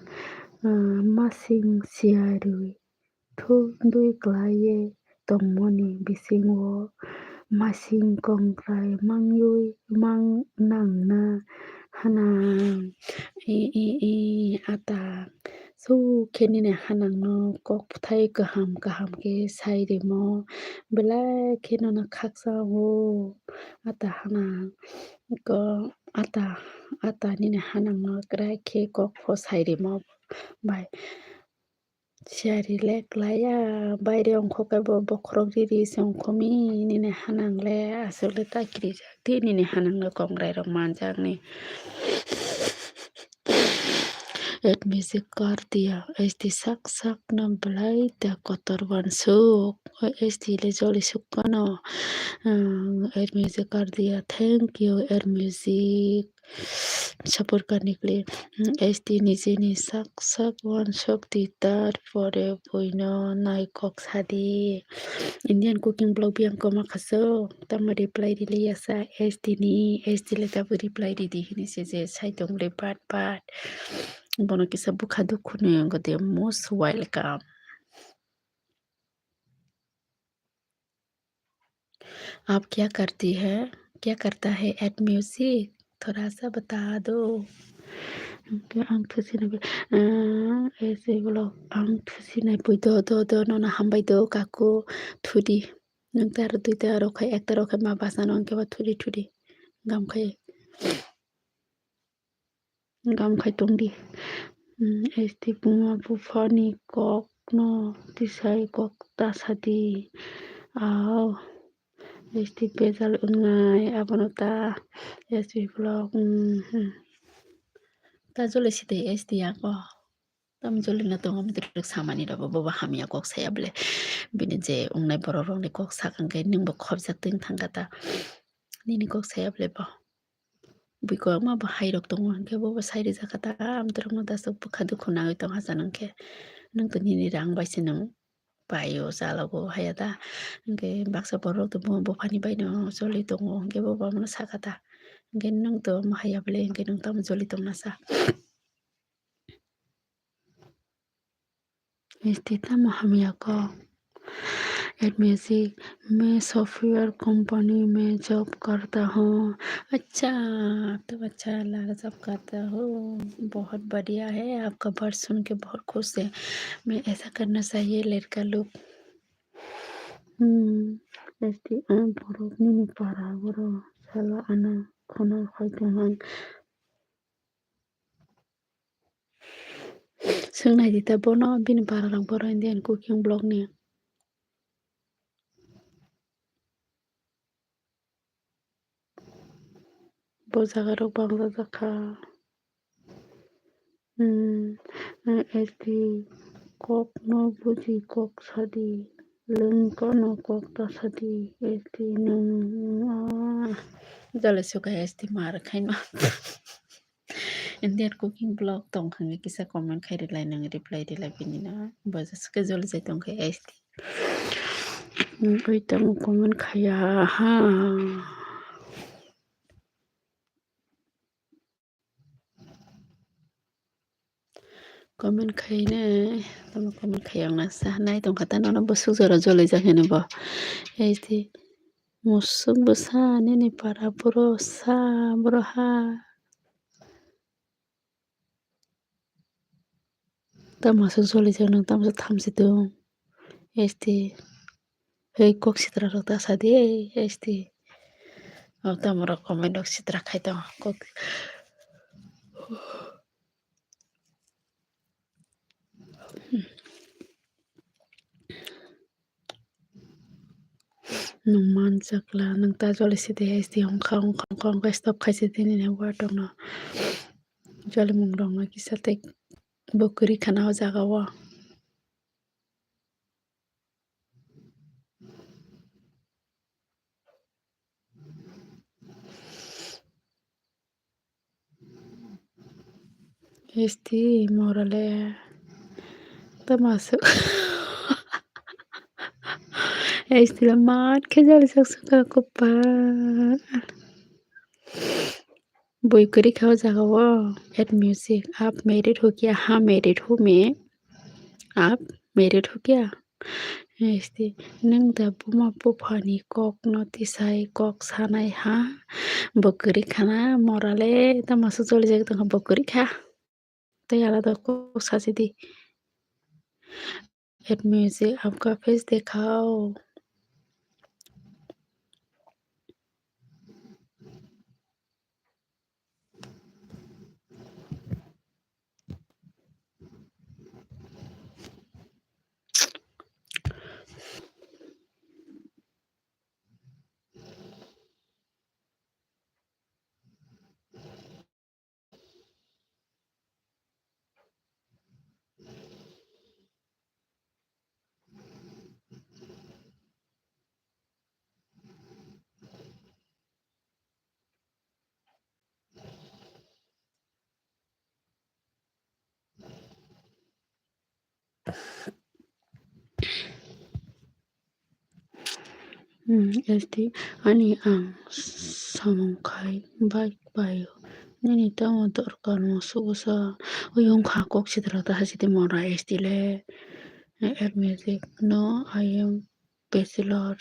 ah, Masing Siarwi. Thuk dui klai ye tongmoni bisingo masing kongrai mangwi mang nangna hanang. I, i, i, ata. Suk khe nini hanangno kok bwthai kaham kaham khe sai rimo. Belai khe nono khaksa o. Ata hanang. Ko ata, ata nini hanangno kwrak khe kok pho sai rimo. Bai. Siyari le klaiya, baire ongkho khe bo bokhorok riri se ongkho mi, nini hanang le aswk le ta kirijak di, nini hanang le kongrai rok manjak ni. Ed Music kar diya, S D sak sak no belai da kotor wansuk, S D le joli suk kano, Ed Music kar diya, thank you Ed Music. Support karni kle, S D ni jeni sak sak wansok di, tar pore buino nai kok sadi. Indian cooking vlog biyang koma khaso, tamo reply rili yasa S D ni, S D le tabo reply ridi hini se je sai tong le bat bat. Bono kisa bukha dukhu ni ongode most welcome. आप क्या करती है? क्या करता है Ed Music? थोड़ा सा बता दो। Ang thusinai, ah, ese vlog, ang thusinai pui do, do, do, nono hambai do, kaku, thudi. Nwng ta aro duita aro khai, ekta aro khai ma basa no, angke ba thudi, thudi. Gam khai. Gam khai tongdi. Hmm, S D buma buphani kokno tisai kok ta sadi. Ao. S T bejal wngnai abono ta S T vlog, hmm, hmm. Ta jole site S T ako. Tamo jolina tongo, mwtwrwk samani rokbo, bobo hamya kok saya bole. Bini je wngnai borok rokni kok sakha hwnkhe nwngbo khopjak twi thangkha ta. Nini kok saya bole bo. Bui kwbangma bo hai rok tongo hwnkhe bobo sai rijak kha ta. Amtwrwkno dasuk bwkha dukhu nangwi tong hachano hwnkhe. Nwng to nini rang bai se nwng paio chalogo haya ta. Hwnkhe baksa borok to bo buphani baino choli tongo hwnkhe bobo abono sakha ta. Hwnkhe nwng to omo haya bole hwnkhe nwng tamo joli tongna sa. S T tamo hamya kok. Add music, मैं software company में जॉब करता हूँ। अच्छा, तो अच्छा लगा, जॉब करता हो, बहुत बढ़िया है। आपका वर्ड सुन के बहुत खुश है। मैं ऐसा करना चाहिए लड़का लोग। Hmm, S T ang borok nini para borok salo ano khuna khai tongmang. Swngnai di ta bono bini para rok boro Indian cooking vlog ni. Bo jaga rok bangla jakha. Hmm, S T kok no buji kok sadi. Lwng kono kok ta sadi. S T nwng, ah. Jale suka S T mar khaino. Indian cooking vlog tong hwnwi kisa comment khai rwlai, nwng reply rwlai bini no. Bo je schedule je tong khe S T. Oi tamo comment khaiya ha. Comment khainai, tamo comment khaiya wngna sa nai tong kha ta nono bwswk jora joli jak hino bo. S T musuk bwsa nini para boro sa boro ha. Tamo aswk jolijak nwng tamo aswk thamchi tong. S T. Hei kok sitra rok ta sa di, S T. O tamo rok comment rok sitra khai tongo. Kok. Nwng manchakla, nwng ta joli sidi S T wngkha, wngkha, wngkha, wngkha, stop khaisa tini ni watok no. Jolimung rok no kisa tei bo kwrwi khana o jaga o. S T morale tamo aswk. S T le mat khe jolijak swkha kwpal. Bui kwrwi kha o jaga o. Add music. Aap married ho kya? Haan, married hu main. Aap married ho kya? Esti, nwng da buma buphani kok no tisai kok sanai ha? Bo kwrwi khana, morale tamo aswk jolijak tongkha, bo kwrwi kha. Tei alada kok sasi di. Add music, aapka face dikhao. Hmm, S T, ani ang samung khai bai bai o. Nini tamo dorkar mo sugo sa. Oyong kha kok sitra ta hasi de mora S T le. Add music, no, I am bachelor.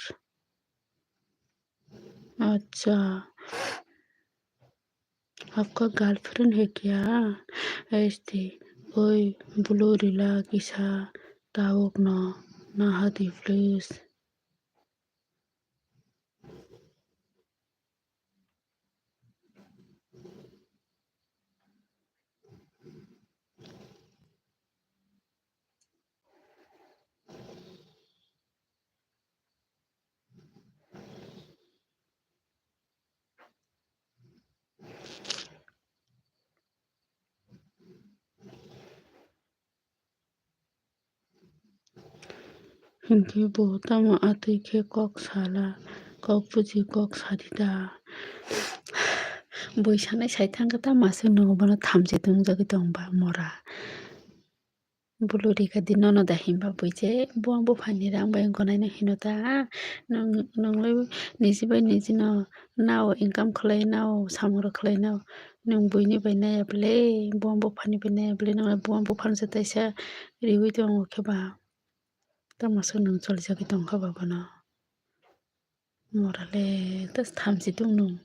Acha. आपका गर्लफ्रेंड है क्या? S T, oi, blue rila kisa tabuk no naha di please. Hinkhe bo tamo atwi khe kok sala, kok buji kok sadi da. Bui sanai sai thangkhe tamo aswk nwngo bono thamchi tongjagwi tongba mora. Bulu rika di nono da himba bui je buang buphani rang bai wngkha naino hino ta. Nwng, nwng le niji bai niji no nao income khlai nao samung rok khlai nao. Nwng buini bai naiya bwle buang buphani bai naiya bwle nwng le buang buphano se taisa riui tongo khe ba. Tamo se nwng cholijagwi tongkha ba bono. Mora le ta thamchi tong nwng.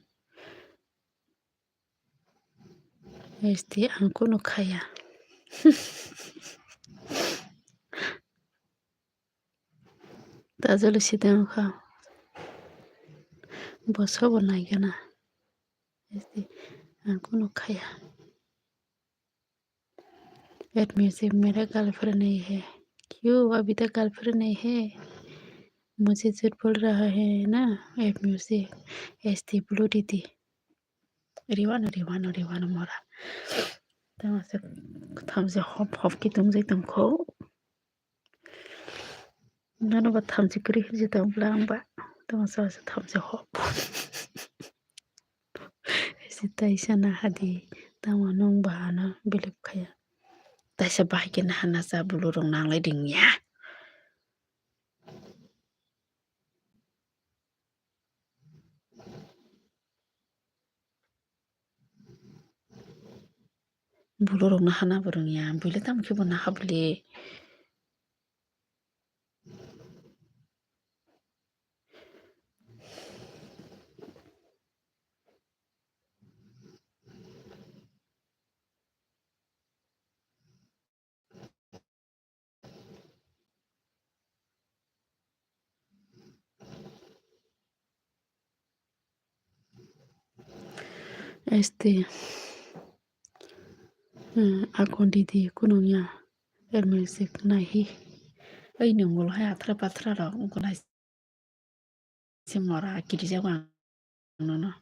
Esti ang kunu khaya. Tajolo sitang kha. Bo sobo naigana. Esti ang kunu khaya. Add music, मेरा girlfriend नहीं है। क्यों, अभी तक girlfriend नहीं है? मुझे झूठ बोल रहा है ना? Add music, S T Blue D D. Riwano, riwano, riwano mora. Tamo se, tamo se hop hop ki tong jai tong kho. Nono ba thamchi kwrwi hinwi tong bwla ang ba. Tamo sa sa thamchi hop. Ese taisa nahadi tamo nwng ba ano believe khaya. Taisa bahai khe naha nasa bulu rok nanglai ringya. Bulu rok naha na bo rwngya, buile tamo khe bo naha bwle. Este, hmm, akon didi kunung ya, add music naihi. Ai nungul hai athra pathra rok wngkha nai. Se mora kirijak ang nono.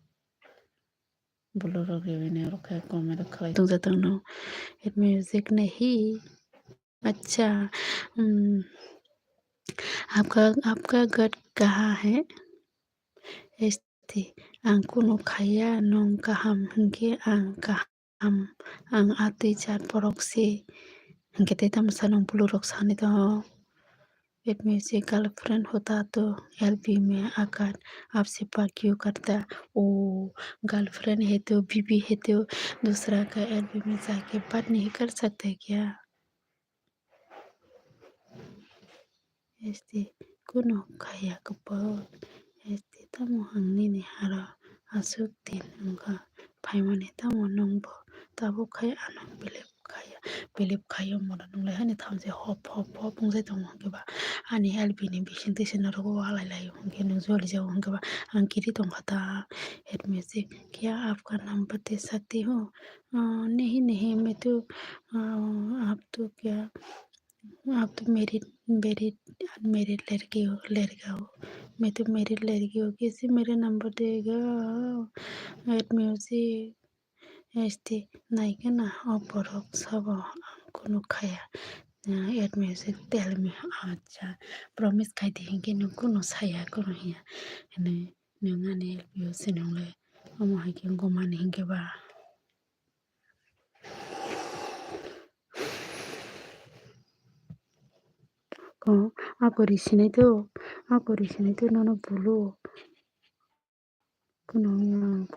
Bolorok rewini rok khe comment khlai tongja tongno. Add music nahi. Acha, hmm, आपका, आपका घर कहाँ है? Este, ang kunu khaya, nwng kaham hinkhe ang kaham. Am, ang a twi char borok se. Hinkhe tei tamo sanw bulu rok sani tongo. Add music, girlfriend hota to L B me akat, aap se baat kyun karta? O, girlfriend hai to, bibi hai to, dusra ka L B me jaake baat nahi kar sakta kya? Este, kunu khaya kwpal. Este, tamo ang nini haro aswk din wngkha phaimani, tamo nwngbo tabuk khai ano believe khaya, believe khaio mora nwnglai hani thamchi hop hop hop wngjai tongo hwnkhe ba ani L B ni bising twi se norok walai laio hwnkhe nwng joli jago hwnkhe ba ang kiri tongkha ta add music kya aapka number de sakte ho? अ, नहीं, नहीं, मैं तो, अ, आप तो क्या, आप तो married, married, unmarried लड़के हो, लड़का हो। मैं तो married लड़की हूँ, कैसे मेरा नंबर देगा? Add music, S T, naikhe na, o borok sabo ang kunu khaya. Add music, tell me, acha, promise khai di hinkhe nwng kunu saya, kunu hiya. Nwng ani L B o se nwnglai. Omo hai khe wngkha mani hinkhe ba. Ko, ako ri sinai to, ako ri sinai to nono bulu. Kuno yang,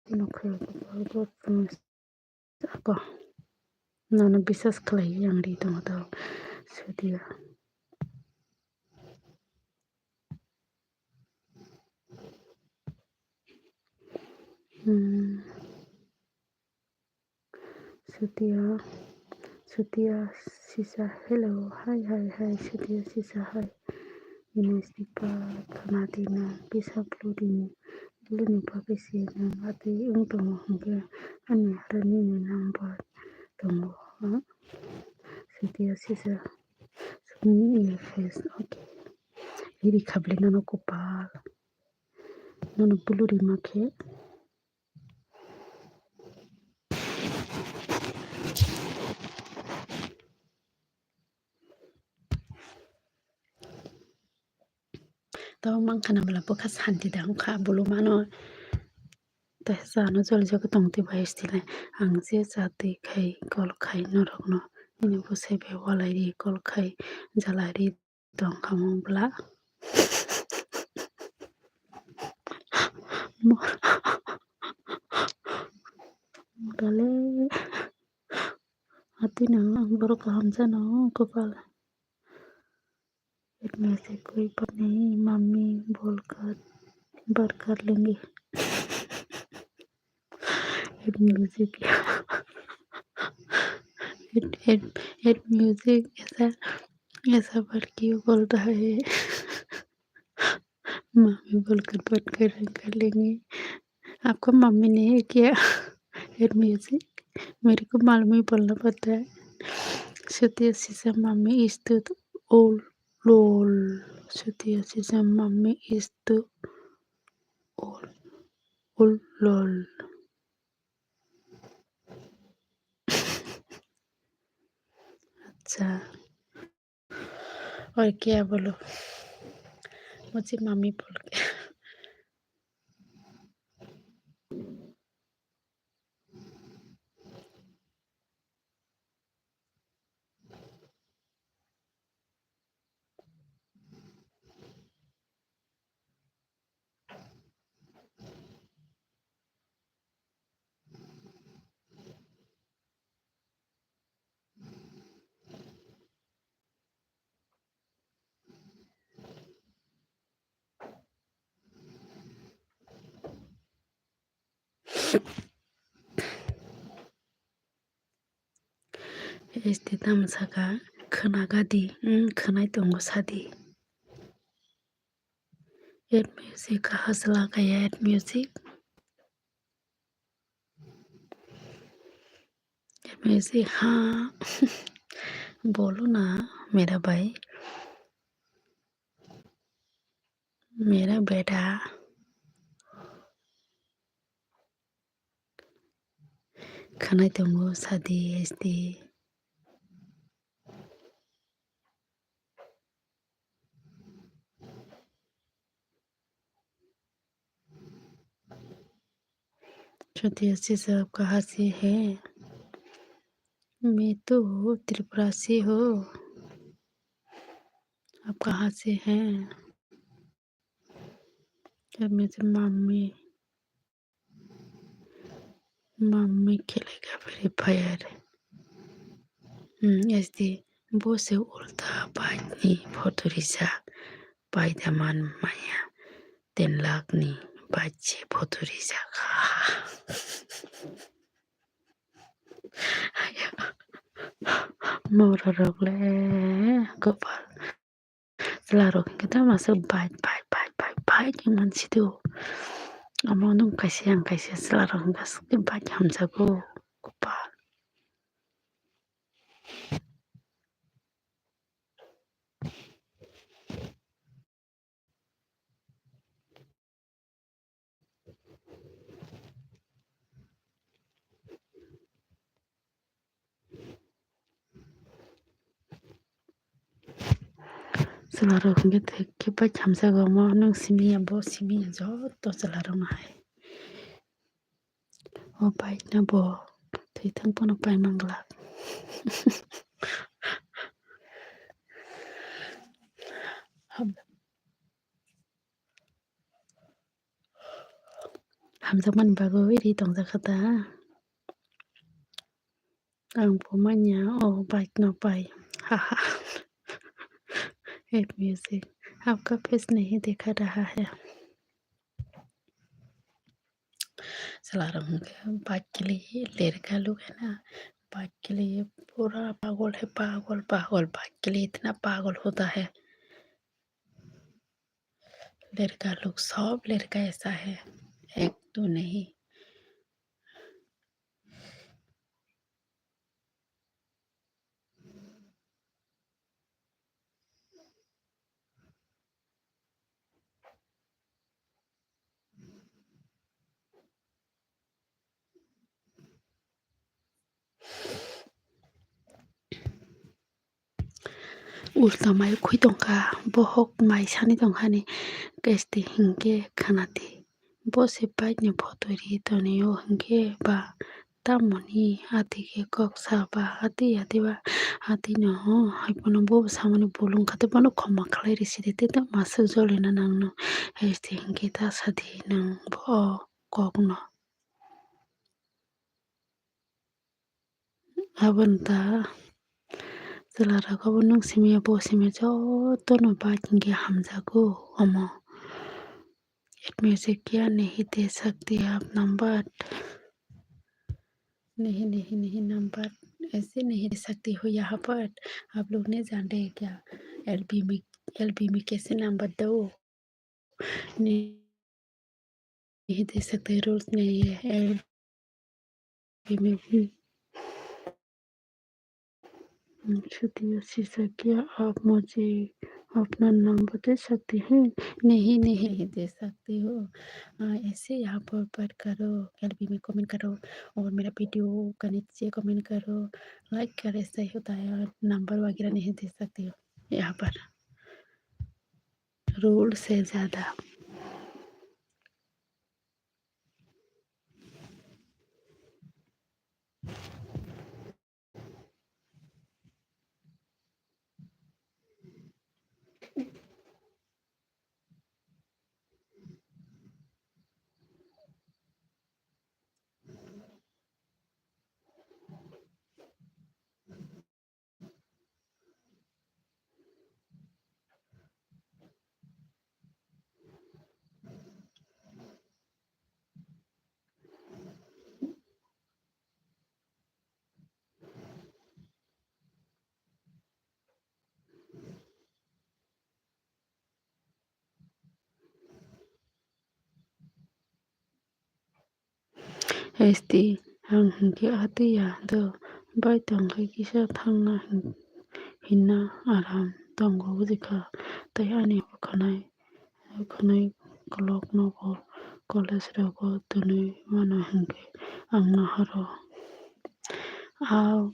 kuno khe, ako. Nono biswas khlai yang ri tongo to, sudia. Hmm. Sutia, Sutia sisa, hello, hi, hi, hi, Sutia sisa, hi. Ini sipa khamati na pisa pludini, pludini pa pisi na mati ung tongo hingke ani harani ni number tongo, ha? Sutia sisa, sumi iya face, okay. Iri khabli nono kopal, nono bulu rima khe. Tabuk mankha na bwla bwkha santi da wngkha bulu mano. Tei sa ano joli jagwi tongtwi bai sile ang je chatwi khai call khai norokno nini bwsai bai walai ri call khai jalai ri tongkha mo bwla. Mo-, morale atwino ang borok kaham jano kopal. Itme se koi pani mummy bolkar barkar lengi. It music. It, it, it music ऐसा, ऐसा बरकी बोलता है। मामी बोलकर बंद कर कर लेंगे। आपका मम्मी नहीं है क्या? It music। मेरे को मालूम ही बोलना पड़ता है। Sutiya sisa mami is too old, lol. Sutiya sisa mami is too old, old, lol. अच्छा। और क्या बोलो? मुझे मम्मी बोल के। Este tamo saka khwnaga di, mm, khwnai tongo sadi. Add music kaha se lagaya, add music. Add music, हाँ। बोलो ना मेरा भाई, मेरा बेटा। Khwnai tongo sadi este. Chutiya se sab kaha se hai? मैं तो त्रिपुरा से हूँ। आप कहाँ से हैं? जब मैं से mummy Mami khelega Free Fire. Hmm, S D, bo se ulta bike ni photo rijak. Paida man maya ten lakh ni bike se photo rijak. Mora rok le kopal. Chwla rok hinkhe tamo aswk bike, bike, bike, bike, bike hinwi mansido. Omo nwng kaisa, ang kaisa, chwla rok hinkhe aswk bike hamjago. Kopal. Chwla rok hinkhe thik khe bai khamjago omo, nwng simi ya, bo simi ya, joto chwla rok no hai. O bai no bo thwi thang phano pai mang glak. Hamjakmani bagwi ri tongjak kha ta. Ang bo manya o bike no pai. Haha. Add music. आपका फेस नहीं देखा रहा है। Chwla rok hinkhe bike kili lerka lukhe na. Bike kili pura pagol hai, pagol, pagol. Bike kili itna pagol hota hai. लड़का लोग सब लड़का ऐसा है, एक दो नहीं। Ulta mai khwi tongkha, bohok mai sani tongkha ni, kesti hinkhe khanati. Bo se bike ni photo ri tonio hinkhe ba tamoni ati khe kok sa ba ati ati ba ati no hai phano bo samani bolong kha tei bono khoma khlai risi de tei ta masuk jolina nang no hai se hinkhe ta sadi nang bo o kok no. Aboni ta chwla rok obo nwng simi ya bo simi ya jotono bike hinkhe hamjago omo. Add music kiya nahi de sakte ho aap number, nahi nahi nahi number aise nahi de sakte ho yahan par, aap log nahi jante kya, L B mein, L B mein kaise number do. नहीं दे सकते, रूल्स नहीं है। एलबी में भी। शुक्रिया शीशा, क्या आप मुझे अपना नाम बता सकते हैं? नहीं, नहीं, नहीं दे सकते हो। आ, ऐसे यहाँ पर पर करो, एलबी में कमेंट करो और मेरा वीडियो का नीचे कमेंट करो, लाइक कर, ऐसा ही होता है। और नंबर वगैरह नहीं दे सकते हो यहाँ पर। रूल से ज्यादा। Esti, ang hinkhe ati ya do, bai tongkhe kisa thangna hin-, hinna aram tongo bujikha. Tei ani khwnai, khwnai kolok nogo college rogo twnwi mano hinkhe ang nahoro. A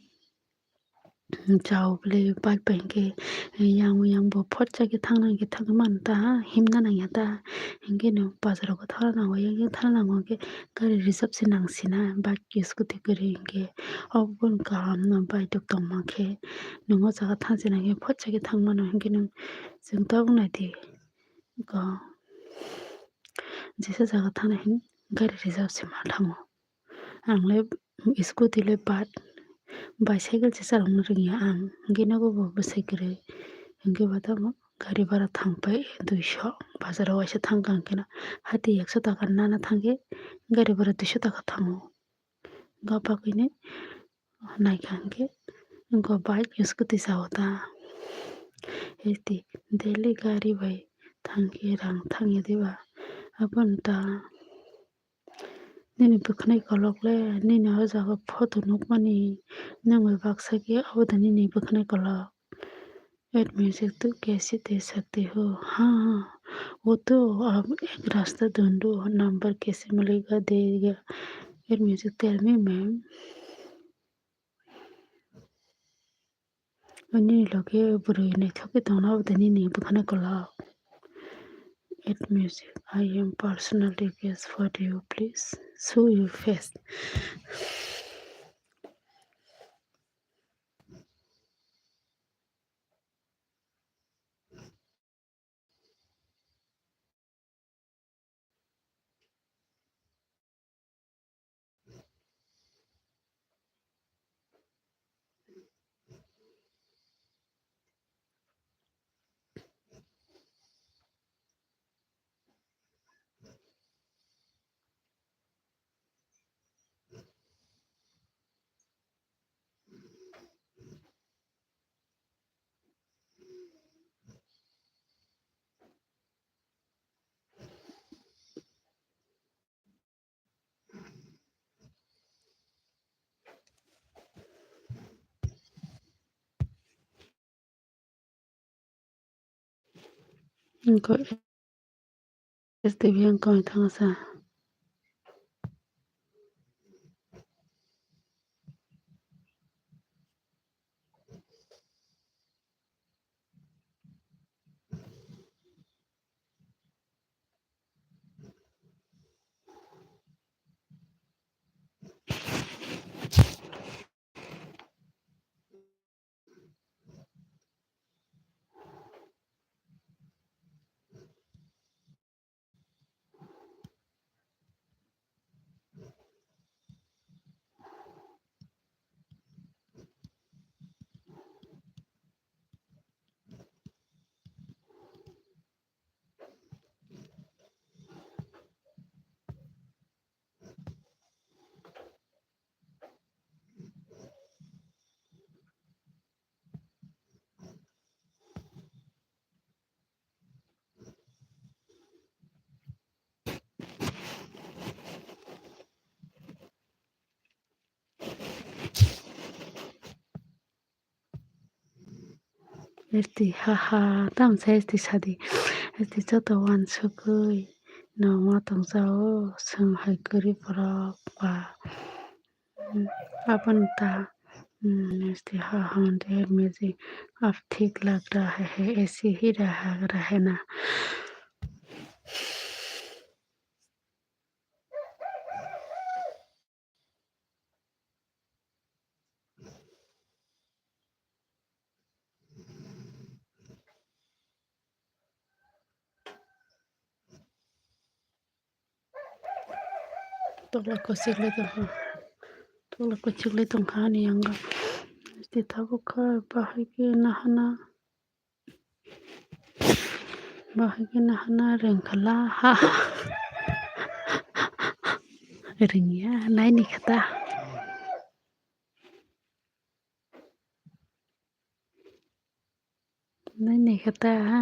Chao bwlwi bike bai hinkhe yang yang bo phot cha khe thangna hinkhe thangwi mano ta, himna nangya ta, hinkhe no bazar o thangna nango, yang yang thangna nango hinkhe gari reserve se nang sina, bike scooty kwrwi hinkhe. Obo kaham no bike rok tongma khe nwng o jaga thang sina hinkhe phot cha khe thang mano hinkhe nwng chwng tabuk nai di. Go. Jesa jaga thangna hin gari reserve se ma thango. Ang le scooty le bad, bicycle se chalokna rwngya ang. Hinkhe nogo bo bwsai kwrwi. Hinkhe bo tamo gari bhara thang pai duiso. Bazar o waisa thang kha hinkhe no hati ekso taka nana thang khe gari bhara duiso taka thango. Ga bagwino naikha hinkhe go bike scooty sao ta. Esti daily gari bai thangkhe rang thangya diba? Abono ta nini bwkhwnai kolok le nini o jaga photo nukmani nwng bai baksa khe abo da nini bwkhwnai kolok. Add music to कैसे दे सकते हो? हाँ, हाँ, वो तो आप एक रास्ता ढूंढो, नंबर कैसे मिलेगा, देगा। Add music, tell me, ma'am. Ani loge bwrwi naithok khe tongna abo tini ni bwkhani kolok. Add music, I am personal request for you, please show your face. Wngkha S D B wngkha thangsa. Esti haha, tamsa esti sadi. Esti joto wansugwi no ma tongsa o, chwng hai kwrwi borok ba. Hmm, aboni ta, hmm, esti haha, hwnde music, ab thik lag raha hai, aisi hi raha, raha na. Tokla kwchwlwi tongkha, tokla kwchwlwi tongkha ani yango. Tei tabuk khe bahai khe nahana. Bahai khe nahana rengkhala ha. Rengya naini khe ta. Naini khe ta ha.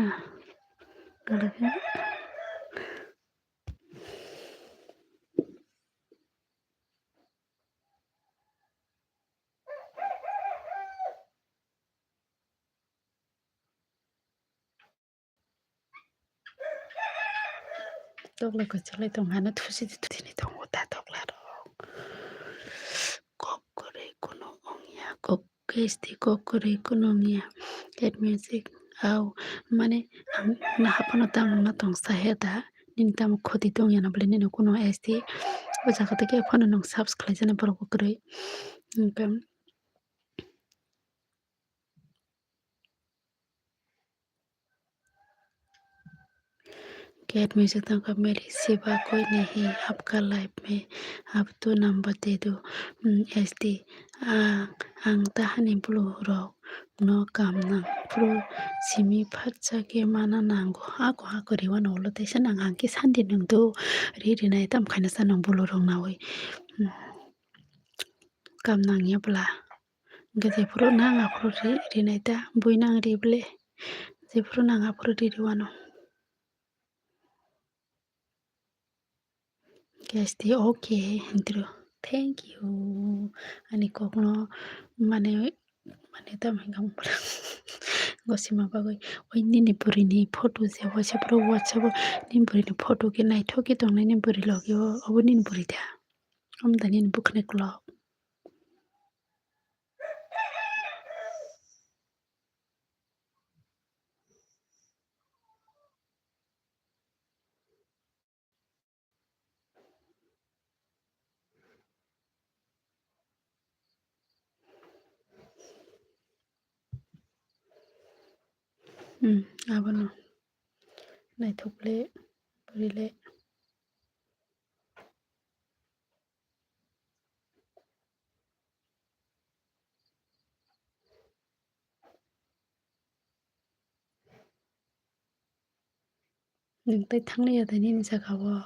Tokla kwchwlwi tong hano thusi di thusi ni tongo ta tokla rok. Kok kwrwi kunu wngya, kok kwchwlwi kok kwrwi kunu wngya. Cat music au mane ang naha phano tamo ma tong sahe da. Nini tamo khoti tong ya na bole nini kunu esti. O jaga tei khe phano nung subscribe jana borok bo kwrwi. Hwnkhe Cat music tangkha, "Meri siba koi nahi, apka life mein ab to number de do." Hmm, S D, ah, ang tahani bulu rok no kam nang phuru simi phatsa khe mana nango. Ako, ako riwano ulo teisa nang ang khe sandi nung do ri rinai tam khaina sa nang bulu rok nawi. Hmm. Kam nang ya bwla. Hwnkhe jephuru nang aphuru ri, rinai ta, buino ang ri ble. Jephuru nang aphuru ri, riwano. Hwnkhe S D, okay, hwnkhe thank you. Ani kokno mane, mane tamo hwnkhe ang gosima bagwi. Oi nini burini photo je waisa phuru WhatsApp-o nini burini photo khe naithok khe tongnai nini buri logi o, obo nini buri da? Omo da nini bwkhani kolok? Hmm, abono naithok le, buri le. Nwng tei thangli ya de nini jaga o.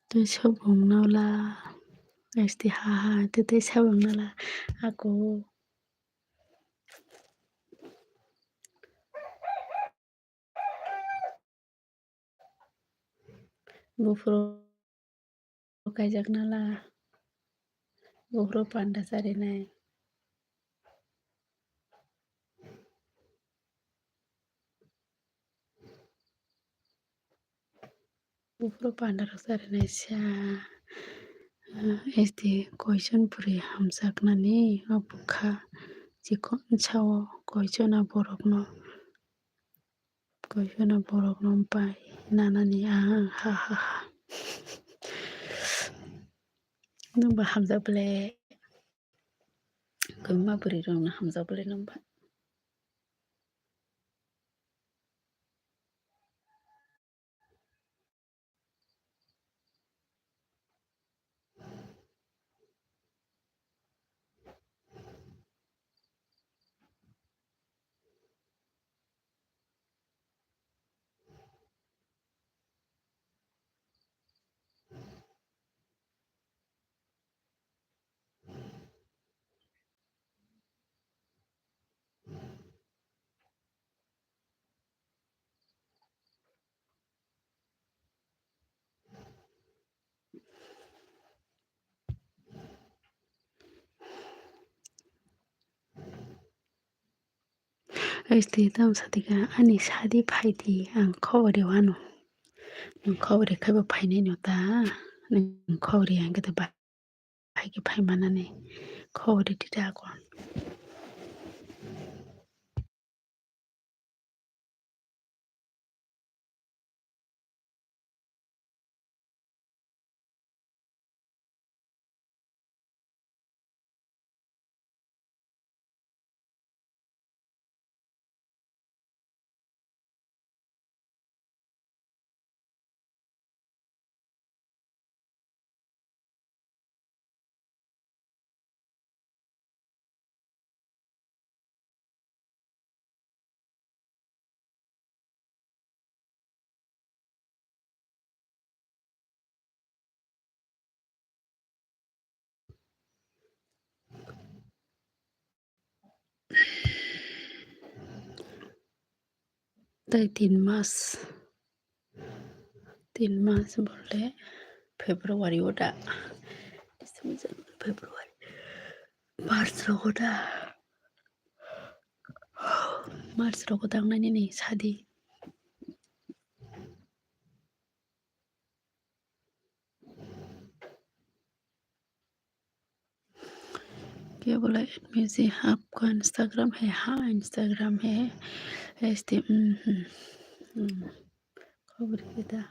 Tei sabung no la, S D ha ha, tei tei sabung no la, ako. Buphuru kaijak nala, buphuru panda charinai. Buphuru panda rok charinai sa, ah, S D question puri hamjaknani o bwkha chikon sao question a borokno. Koiphano borokno bai nanani ang ha ha ha. Nwng ba hamjak bwle. Kwbangma bwrwi rokno hamjak bwle nwng ba. Esti tam satika ani sadi phaidi ang khobor rwano. Nwng khobor rwkhe bo phainai no ta. Nwng khobor rwya hwnkhe to ba-, phaikhe phai manani khobor rwdi ta ako. Tei tin mas, tin mas bole February o da, February, March rogo da, March rogo tangnai nini sadi. क्या बोला? एडमिन से आपका इंस्टाग्राम है? हाँ, इंस्टाग्राम है। Este, mm, mm, mm. Khobor kita.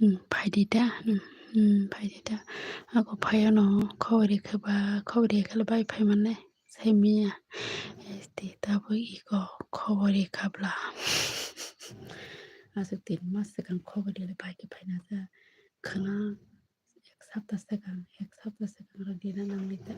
Hmm, phaidi da, hmm, hmm, phaidi da. Ako phaiyo no, khobor rwkhe ba, khobor rwkhe bai phai mannai, sai miya. Este, tabuk iko khobor rwkha bla. Aswk tin mas swkang khobor rwle bai khe phaina sa. Khwna ek sapta swkang, ek sapta swkang rok dina nangli ta.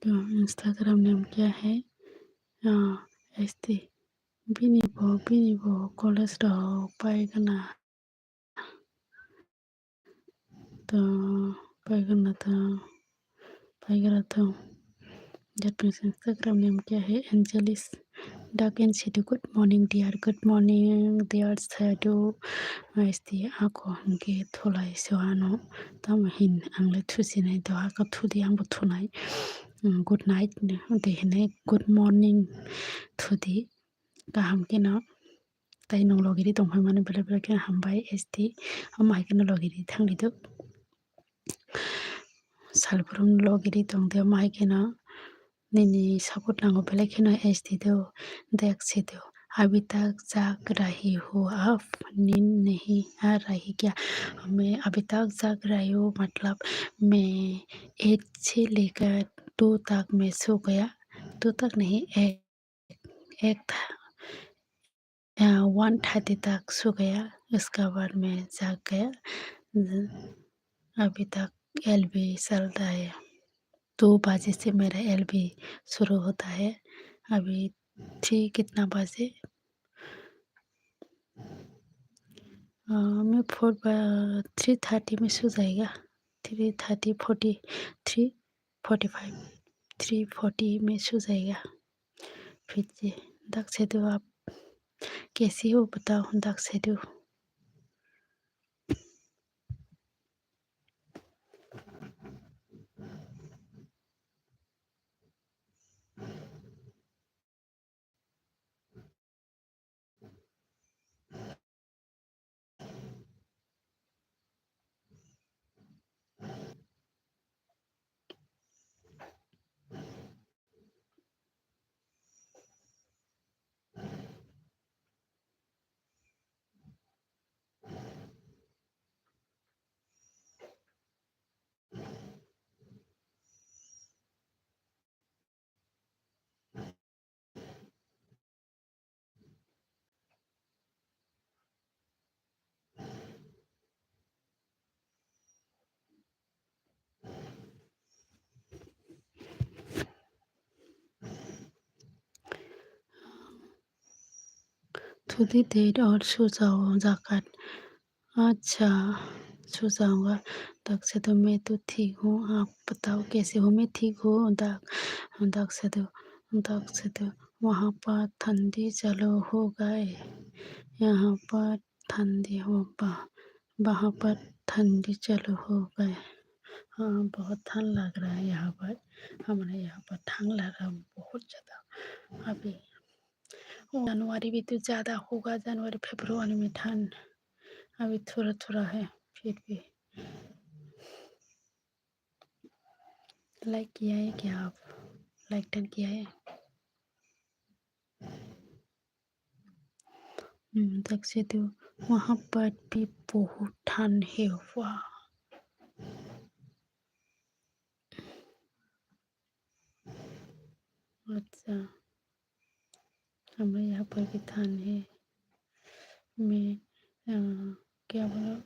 तो Instagram name क्या है? Ah, este. Bini bo, bini bo college rok pai gana. To, pai gana to, pai gana to. Jat Instagram name क्या है? Angelis. Dak and Sidhu, good morning, dear. Good morning, dear Sidhu. Este ako hwnkhe thulai so ano. Tamo hin ang le thusinai doha ka thudi ang bo thunai. Mm, good night de hinai good morning thudi. Kaham khe no. Tai nwng logiri tongphai mani belai belai khe hambai S D. Omo hai kheno logiri thangri do. Salbrum logiri tongde omo hai kheno nini support nango belai kheno S D do. Dek se do. अभी तक जाग रही हूँ आप, नींद नहीं आ रही क्या? मैं अभी तक जाग रही हूँ, मतलब मैं एक से लेकर दो तक मैं सो गया, दो तक नहीं, एक एक था, अ, वन थर्टी तक सो गया, उसका बाद मैं जाग गया। अभी तक एलबी चलता है। दो बजे से मेरा एलबी शुरू होता है। अभी थ्री कितना बजे? अ, मैं फोर ब-, थ्री थर्टी में सो जाएगा। Three thirty, forty three, forty five, three forty में सो जाएगा। फिर से dak se do आप। Kaise ho batao, dak saidu. Thudi date or suja ho jakat. Acha, suja hoga. Dak se to main to thik hu, aap batao kaise ho main thik hu, dak, dak se to, dak se to, wahan par thandi chalu ho gaye, yahan par thandi ho ba, wahan par thandi chalu ho gaye. हाँ, बहुत ठंड लग रहा है यहाँ पर। हमारे यहाँ पर ठंड लग रहा है बहुत ज़्यादा। अभी जनवरी भी तो ज़्यादा होगा, जनवरी, फरवरी में ठंड अभी थोड़ा-थोड़ा है, फिर भी। लाइक किया है क्या आप? लाइक डन किया है? हम्म, देख सकते हो, वहाँ पर भी बहुत ठंड है। वाह। अच्छा, हमारे यहाँ पर भी ठंड है। मैं, अ, क्या बोलो,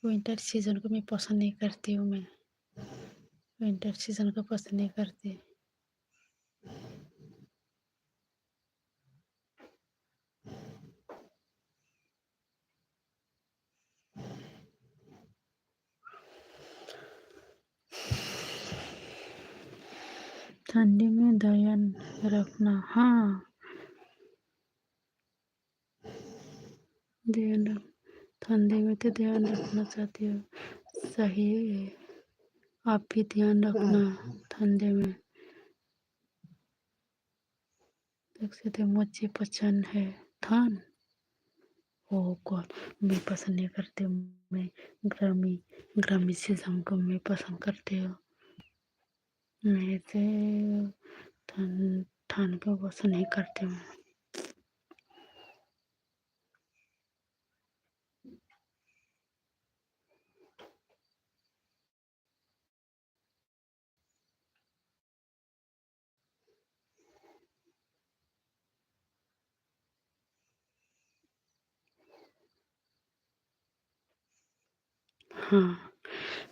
विंटर सीजन को मैं पसंद नहीं करती हूँ मैं। विंटर सीजन को पसंद नहीं करती। ठंडी में ध्यान रखना, हाँ। ध्यान रख-, ठंडी में तो ध्यान रखना चाहती हो, सही है। आप भी ध्यान रखना ठंडी में। देख सकते हैं, मुझे पसंद है ठंड। Oh God, मैं पसंद नहीं करती हूँ, मैं गर्मी, गर्मी सीजन को मैं पसंद करती हूँ। मैं ऐसे ठंड, ठंड को पसंद नहीं करती हूँ। हाँ,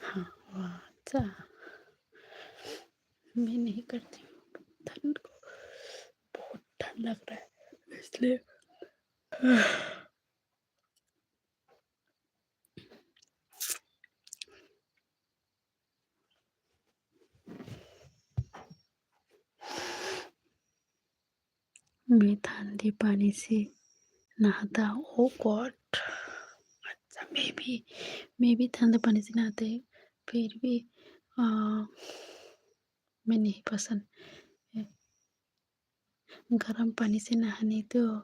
हाँ, वाह, अच्छा। मैं नहीं करती हूँ ठंड को, बहुत ठंड लग रहा है, इसलिए। मैं ठंडी पानी से नहाता हूँ। Oh God, अच्छा, मैं भी, मैं भी ठंडा पानी से नहाते हैं, फिर भी, आ, मैं नहीं पसंद है। गर्म पानी से नहाने तो,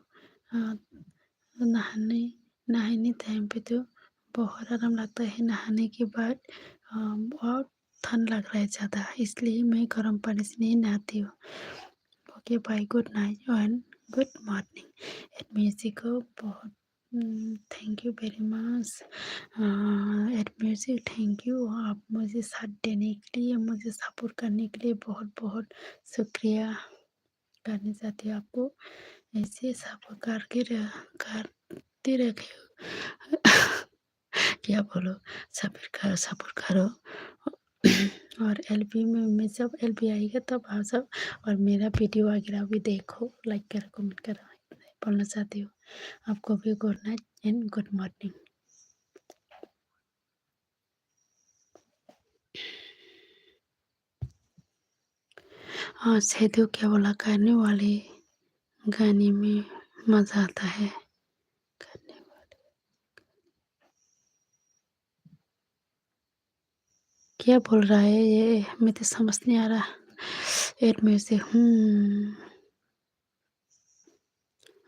अ, नहाने, नहाने टाइम पे तो बहुत आराम लगता है। नहाने के बाद, अ, बहुत ठंड लग रहा है ज़्यादा, इसलिए मैं गर्म पानी से नहीं नहाती हूँ। OK, bye, good night and good morning। Admin ji को बहुत, hmm, thank you very much। अ, एडमिन जी, thank you, आप मुझे साथ देने के लिए, मुझे सपोर्ट करने के लिए बहुत, बहुत शुक्रिया। करनी चाहती हूँ आपको। ऐसे सब करके र-, करते रखे हो। क्या बोलो, सपोर्ट करो, सपोर्ट करो। और एलबी में, मैं जब एलबी आएगा तब आप सब और मेरा वीडियो वगैरह भी देखो, लाइक करो, कमेंट करो। बोलना चाहती हूँ आपको भी good night and good morning. हाँ, सेतु केवल करने वाले गाने में मज़ा आता है। क्या बोल रहा है ये? मैं तो समझ नहीं आ रहा। Add music. हम्म।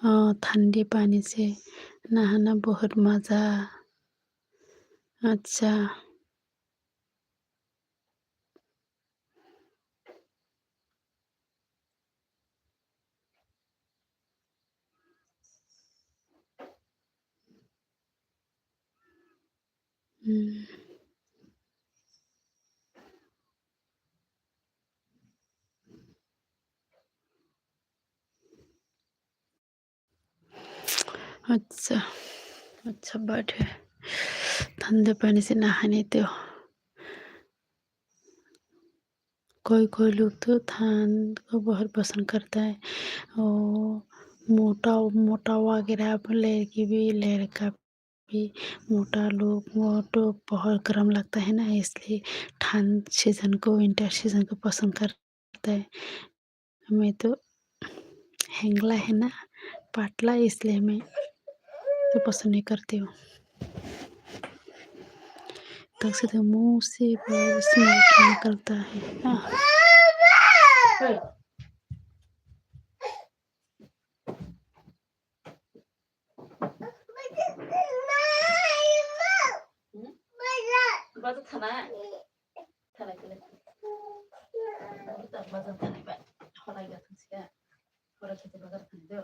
अ, ठंडे पानी से नहाना बहुत मज़ा। अच्छा। हम्म। अच्छा, अच्छा बात है। ठंडे पानी से नहाने तो कोई कोई लोग तो ठंड को बहुत पसंद करता है। वो मोटा, मोटा वगैरह, लड़की भी, लड़का भी, मोटा लोग, वो तो बहुत गर्म लगता है ना, इसलिए ठंड सीजन को, विंटर सीजन को पसंद करता है। मैं तो हैंगला है ना, पतला, इसलिए मैं तो पसंद नहीं करती हूँ। तब से तो मुंह से बहुत स्मेल निकलता है। आह। Bazar thana. Thana kile. Bazar thana ba. Horai ga thang sika. Horai kete bazar thana do.